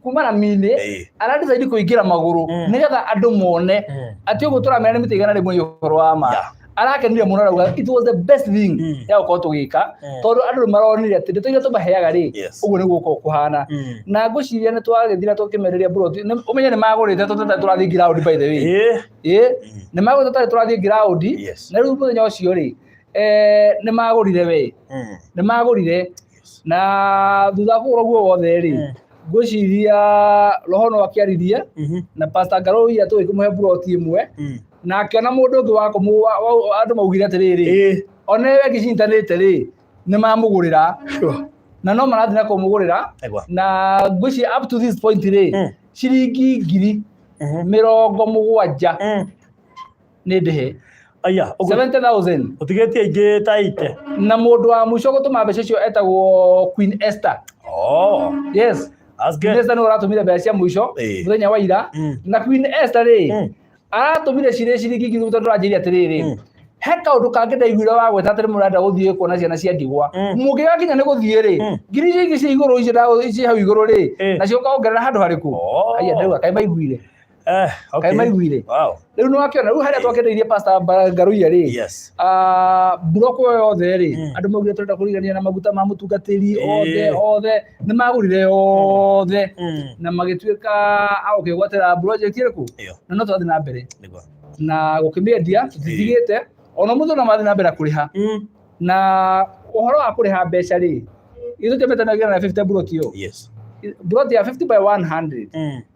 kuma rami-inĩ aradecide kũingĩra magũrũ nĩgetha andũ mone atĩ ũguo tũramera nĩ mita 100 nĩ ũhoro wa ma. Arakenire mũno, arauga it was the best thing ya gũkorwo tũgĩka, tondũ andũ nĩ maronire atĩ ndeto iria tũmaheaga rĩ, ũguo nĩguo gũkorwo kũhana. Na ngwĩciria nĩ twagĩthira tũkĩmenderia mburoti. Ũmenye nĩ magũrĩte tũtarĩ tũrathiĩ ground, by the way. Ĩĩ, nĩ magũrĩte tũtarĩ tũrathiĩ ground. Na rĩu mũthenya ũcio rĩ, nĩ magũrire we, nĩ magũrire, na thutha wa kũgũra ũguo wothe rĩ, ngwĩciria roho no akĩaririe na Pastor Ngaruiya tũgĩkĩmũhe mburoti ĩmwe, na akĩona mũndũ ũngĩ wa kũmũ andũ maugire atĩrĩrĩ, one we ngĩcinyitanĩte rĩ, nĩ mamũgũrĩra na no marathiĩ na kũmũgũrĩra. Na ngwĩciria up to this point rĩ, ciringi 70,000 nĩ ndĩhe. Aya, ũguo 70,000. Ũtigĩtie ingĩ ta 80. Na mũndũ wa mũico gũtũma mbeca icio etagwo Queen Esther. Oh. Yes. That's good. Queen Esther nĩwe ũratũmire mbeca cia mũico mũthenya wa ira. Na Queen Esther rĩ, aratũmire cirĩ ciringi 10,000, tondũ aranjĩire atĩrĩrĩ, he kaũndũ kangĩ ndaiguire wa gwĩta atĩ mũrenda gũthiĩ kuona ciana cia ndigwa, mũngĩgakinya nĩ gũthiĩ rĩ, ngiri icio ingĩ cia igũrũ icio ci hau igũrũ rĩ, nacio ũkongerera handũ harĩkũ. Aya, ndauga kaĩ maiguire? Okay. Kaĩ maiguire? Wow. Rĩu nĩ wakĩona rĩu harĩa twakĩendeirie Pastor Ngaruiya rĩ, mburoko ĩyo yothe rĩ, andũ maugire tũrenda kũrigania na maguta ma mũtungatĩri othe. Othe nĩ magũrire othe na magĩtuĩka a gũkĩgwatĩra project ĩrĩkũ, na no tũrathiĩ na mbere na gũkĩmĩendia, tũtitigĩte ona mũthĩ, no marathiĩ na mbere na kũrĩha. Na ũhoro wa kũrĩha mbeca rĩ, ithuĩ tũmbĩte na 150 mburoti ĩyo. Mburoti ya 50 by 100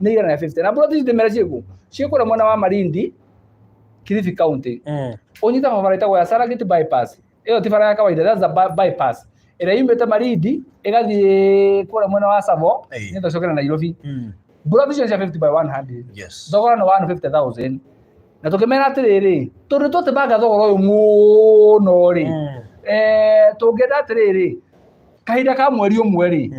nĩ 150, na mburoti ici ndĩmere ciĩkũ, ciĩ kũrĩa mwena wa Malindi, Kilifi County. Ũnyita barabara ĩtagwo ya Serengeti bypass, ĩyo ti bara ya kawaida, that's a bypass ĩrĩa yumĩte Malindi ĩgathiĩ kũrĩa mwena wa Tsavo nĩgetha ũcokere Nairobi. Mburoti icio cia 50 by 100, thogora nĩ 150,000, na tũkĩmera atĩrĩrĩ, tondũ twatemanga thogora ũyũ mũno rĩ, tũngĩenda atĩrĩrĩ, kahinda ka mweri ũmwe rĩ,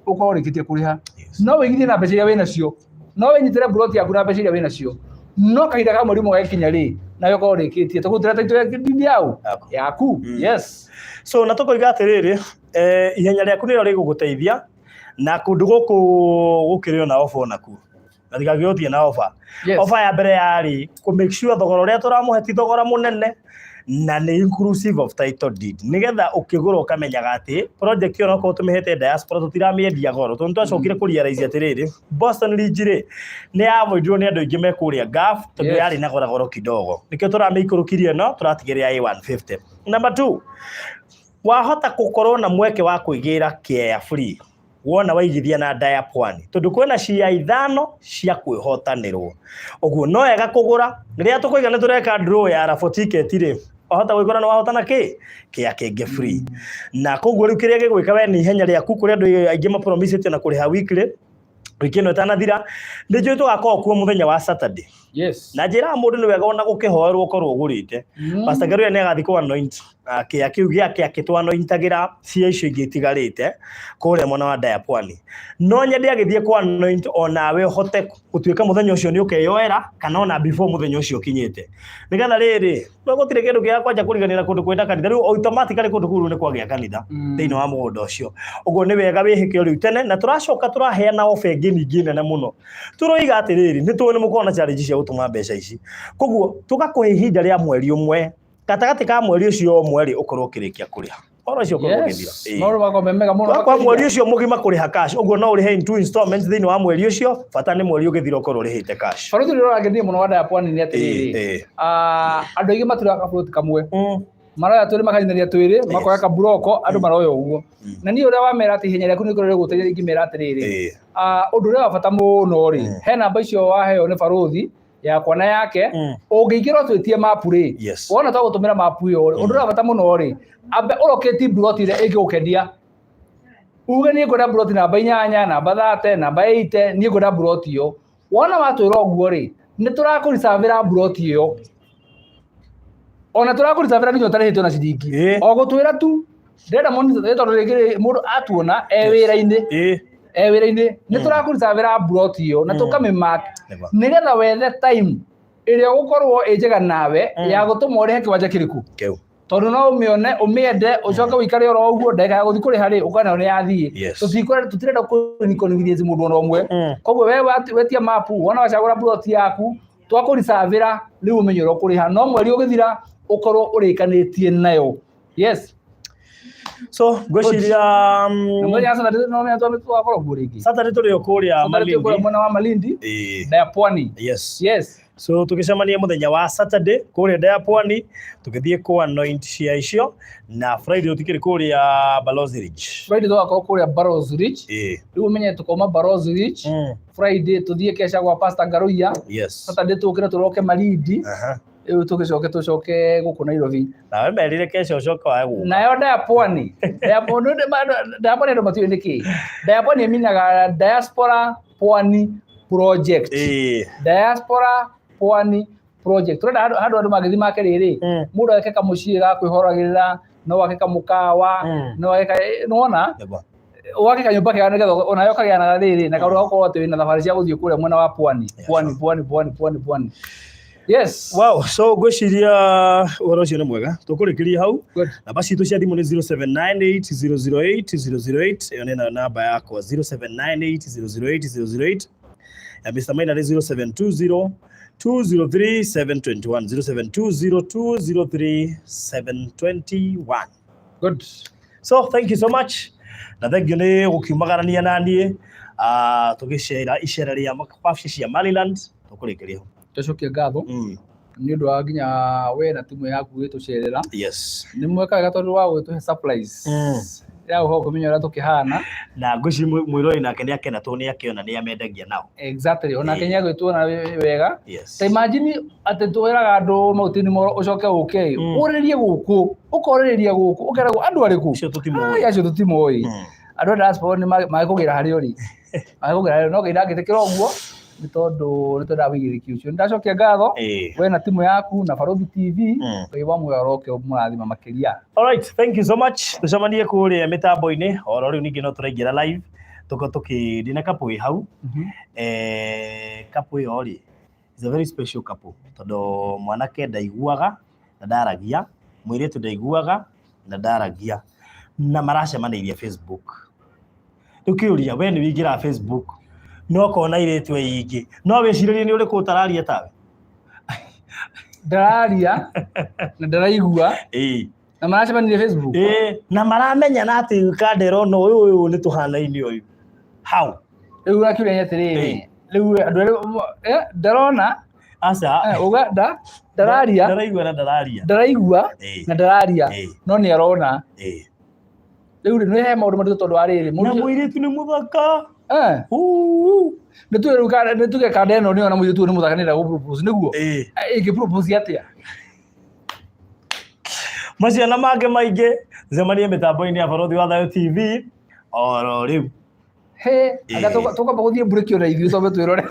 ũkorwo ũrĩkĩtie kũrĩha. No wĩigithie na mbeca iria wĩnacio, no wĩnyitĩre mburoti yaku na mbeca iria wĩnacio, no kahinda ka mweri ũmwe gagĩkinya rĩ, nawe ũkorwo ũrĩkĩtie tũkũrutĩra title ya deed yau yaku. Yes. So na tũkoiga atĩrĩrĩ, ihenya rĩaku nĩrĩo rĩgũgũteithia, na kũndũ gũkũ gũkĩrĩ ona ofa onakuo, na ndigagĩrwo ũthiĩ na ofa. Ofa ya mbere yarĩ kũ make sure thogora ũrĩa tũramũhe ti thogora mũnene na nĩ inclusive of title deed, nĩgetha ũkĩgũra ũkamenyaga atĩ project ĩyo onakorwo tũmĩhete diaspora tũtiramĩendia goro, tondũ nĩtwacokire kũ realize atĩrĩrĩ, Boston Ridge rĩ, nĩ avoidirwo nĩ andũ aingĩ me kũrĩa Gulf tondũ yarĩ na goro goro kidogo, nĩkĩo tũramĩikũrũkirie ĩno tũratigĩrĩra ĩ 150. Number 2. Wahota gũkorwo na mweke wa kwĩgĩra kĩea free wona waigithia na nda ya pwani tondũ kwĩna cia ithano cia kwĩhotanĩrwo. Ũguo no wega kũgũra rĩrĩa tũkũiga nĩ tũreka draw ya raffle ticket rĩ, wahota gwĩkora nĩ wahotana kĩ kĩa kĩngĩ free. Na koguo rĩu kĩrĩa gĩgwĩka we nĩ ihenya rĩaku kũrĩ andũ aingĩ mapromisĩte na kũrĩha weekly wiki ĩno ĩtanathira. Nĩ njũĩ tũgakorwo kuo mũthenya wa Saturday. Yes. Na njĩraga mũndũ nĩ wega ona gũkĩhoerwo ũkorwo ũgũrĩte. Pastor Ngaruiya nĩ agathiĩ kũ anoint kĩa kĩu gĩake akĩtũ anointagĩra cia icio ingĩ itigarĩte kũrĩa mwena wa Ndaya Pwani. No nyende agĩthiĩ kũ anoint onawe ũhote gũtuĩka mũthenya ũcio nĩ ũkeyoera kana ona before mũthenya ũcio ũkinyĩte. Nĩgetha rĩrĩ, no gũtirĩ kĩndũ kĩega kwanja kũriganĩra kũndũ kwĩna kanitha. Rĩu automatically kũndũ kũu rĩu nĩ kwagĩa kanitha thĩinĩ wa mũgũnda ũcio. Ũguo nĩ wega wĩhĩke o rĩu tene na tũracoka tũraheana offer ĩngĩ ningĩ nene mũno. Tũroiga atĩrĩrĩ, nĩ tũĩ nĩ mũkoragwo na challenge cia gũtũma mbeca ici. Koguo tũgakũhe ihinda rĩa mweri ũmwe, gatagatĩ ka mweri ũcio ũmwe rĩ, ũkorwo ũkĩrĩkia kũrĩha. Ũhoro ũcio ũkorwo ũgĩthira. Yes. Maũndũ makorwo me mega mũno Twakwa makĩria. mweri ũcio mũgima kũrĩha cash, ũguo no ũrĩhe in two installments thĩinĩ wa mweri ũcio, bata nĩ mweri ũgĩthira ũkorwo ũrĩhĩte cash. Barũthi ũrĩa ũrangenirie mũno wa Ndaya Pwani nĩ atĩrĩrĩ, andũ aingĩ maturaga kaburoti kamwe. Maroya twĩrĩ makanyitithania twĩrĩ, makoya kaburoko, andũ maroya ũguo. Na niĩ ũrĩa wamera atĩ ihenya rĩaku nĩrĩkorwo rĩgũteithia ingĩmera atĩrĩrĩ, ũndũ ũrĩa wa bata mũno rĩ, he namba icio waheo nĩ barũthi, yakwa na yake, ũngĩingĩra ũtwĩtie mapu rĩ, wona twagũtũmĩra mapu ĩyo rĩ, ũndũ ũrĩa wa bata mũno rĩ, ambe ũrokĩti mburoti ĩrĩa ĩngĩgũkenia. Uge niĩ ngwenda mburoti namba 8, namba 30, namba 8, niĩ ngwenda mburoti ĩyo. Wona watwĩra ũguo rĩ, nĩ tũrakũricabĩra mburoti ĩyo. Ona tũrakũricabĩra nginya ũtarĩhĩte ona ciringi. O gũtwĩra tu, ndĩrenda mũndũ tondũ rĩngĩ rĩ, mũndũ atuona e wĩra-inĩ. E wĩra-inĩ, nĩ tũrakũricabĩra mburoti ĩyo na tũkamĩmark nĩgetha wethe time ĩrĩa ũgũkorwo ĩ njega nawe ya gũtũma ũrĩhe kĩwanja kĩrĩkũ. Kĩu. Tondũ no ũmĩone, ũmĩende, ũcoke ũikare oro ũguo, ndagĩka ya gũthiĩ kũrĩha rĩ, ũkona nĩ yathiĩ. Tũtikwenda, tũtirenda kũ inconvenience mũndũ ona ũmwe. Koguo we wetia mapu, wona wacagũra plot yaku, twakũricabĩra, rĩu ũmenye ũrĩa ũkũrĩha. No mweri ũgĩthira, ũkorwo ũrĩkanĩtie nayo. Yes. So, ngwĩciria, Na mũthenya wa Saturday no menya twakorwo kuo rĩngĩ. Saturday tũrĩ o kũrĩa Saturday twĩ Malindi. kũrĩa mwena wa Malindi. Ndaya Pwani. Yes. Yes. So tũgĩcemania mũthenya wa Saturday kũrĩa Ndaya Pwani, tũgĩthiĩ kũ anoint cia icio na Friday tũtikĩrĩ kũrĩa Balozi Ridge. Friday tũgakorwo kũrĩa Balozi Ridge. Rĩu ũmenye tũkauma Balozi Ridge. Friday tũthiĩ kesha gwa Pastor Ngaruiya. Yes. Saturday tũkĩre tũroke Malindi. Rĩu tũgĩcoke tũcoke gũkũ Nairobi. Nawe merire kesha ũcoke wae gũka. Nayo Ndaya Pwani. Ndaya Pwani, Ndaya Pwani andũ matiũĩ nĩkĩ. Ndaya Pwani ĩminaga Diaspora Pwani Project. Diaspora Pwani Project. Tũrenda handũ andũ mangĩthiĩ make rĩrĩ, mũndũ ake kamũciĩ ga kwĩhoragĩrĩra, no ake kamũkawa, no ake nĩwona? Wake kanyũmba kega nĩgetha onawe ũkagĩa na rĩrĩ, na kaũndũ ga gũkorwo atĩ wĩna thabarĩ cia gũthiĩ kũrĩa mwena wa Pwani. Pwani, Pwani, Pwani, Pwani, Pwani. Yes. Wow, so ngwĩciria ũhoro ũcio nĩ mwega. Tũkũrĩkĩria hau. Namba citũ cia thimũ nĩ 0798008008. Ĩyo nĩ namba yakwa 0798008008. Ya Mr. Maina nĩ 0720 203 721. 0720 203 721. Good. So thank you so much. Na thank you nĩ gũkiumagarania na niĩ. Tũgĩcera icera rĩa wabici cia Maryland. Tũkũrĩkĩria hau. Tũcokie ngatho nĩ ũndũ wa nginya we na timu yaku gũgĩtũcerera. Yes. Nĩ mweka wega tondũ wa gũgĩtũhe surprise ya gũkorwo kũmenya ũrĩa tũkĩhana. Na ngwĩciria mwĩrori nake nĩ akena tondũ nĩ akĩona nĩ amendagia nao. Exactly. Onake nĩ agwĩtuona wega. Yes. Ta imagine atĩ twĩraga andũ maũtini moro ũcoke ũke ũrĩrie gũkũ, ũkorĩrĩria gũkũ, ũkeragwo andũ arĩkũ? Acio tũtimoĩ. Ai, acio tũtimoĩ. Andũ a diaspora nĩ magĩkũgĩra harĩa ũrĩ. Magĩkũgĩra harĩa ũrĩ. No Ngai ndangĩtĩkĩra ũguo nĩ tondũ nĩ twendaga wĩigĩrĩrĩki ũcio. Nĩ ndacokia ngatho we na timu yaku na Barũthi TV. Ngai wa muoyo aroke ũmũrathima makĩria. All right, thank you so much. Tũcemanie kũrĩa mĩtambo-inĩ. Oro rĩu ningĩ no tũraingĩra live. Tũkorwo tũkĩ ndĩna couple ĩ hau. Couple ĩyo rĩ, is a very special couple. Tondũ mwanake ndaiguaga na ndaragia, mũirĩtu ndaiguaga na ndaragia. Na maracemanĩirie Facebook. Rĩu kĩũria, we nĩ wĩingĩraga Facebook na ũkona airĩtu aingĩ, no wĩcirĩrie nĩ ũrĩkũ ũtararia tawe? Ndararia na ndaraigua. Na maracemanirie Facebook? Na maramenyana atĩ kandera ona ũyũ ũyũ nĩ tũhanaine ũyũ. How? Rĩu ũrakĩũria nĩ atĩrĩrĩ, rĩu andũ erĩ, ndarona. Aca. Uga ndararia. Ndaraigua na ndararia. Ndaraigua na ndararia, no nĩ arona. Rĩu rĩ, nĩ he maũndũ maritũ tondũ wa rĩrĩ Na mũndũ mũirĩtu nĩ mũthaka. Eh. Uu. Nĩ tuge rĩu nĩ tuge kanda ĩno nĩyo na mũirĩtu ũyũ nĩ mũthaka nĩenda gũ propose nĩguo? Ĩĩ. Ĩngĩ propose atĩa? Macio na mangĩ maingĩ cemanie mĩtambo-inĩ ya Barũthi wa Thayũ TV oro rĩu. He, anga tũkwamba gũthiĩ break ona ithuĩ twambe twĩrore.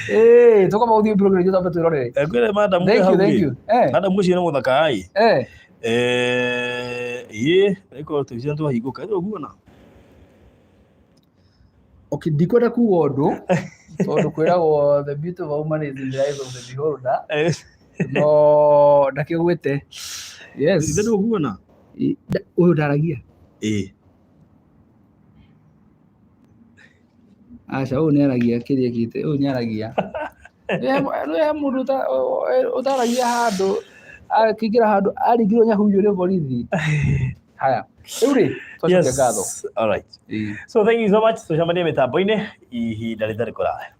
Ĩĩ, tũkwamba gũthiĩ break ona ithuĩ twambe twĩrore. Ngwĩre madam Thank you, hau thank ĩ. you. Eh. Madam ũcio nĩ mũthaka ĩ. Eh. Eh, ĩ, ĩkorwo tũicio twahingũka, ĩ ũguona. Okay, ndikwenda kuga ũndũ tondũ kwĩragwo the beauty of a woman is in the eyes of the beholder. No ndakĩgwĩte. Yes. Ithe ndũkuona? Ũyũ ndaragia. Ĩ. Aca ũyũ nĩ aragia kĩrĩa ekĩte, ũyũ nĩ aragia. Nĩ he mũndũ ũtaragia handũ, akĩingĩra handũ aringirwo nyahunjio nĩ borithi. Haya, rĩu rĩ, twacokia ngatho. All right. So thank you so much. Tũcemanie mĩtambo-inĩ ihinda rĩtarĩ kũraya.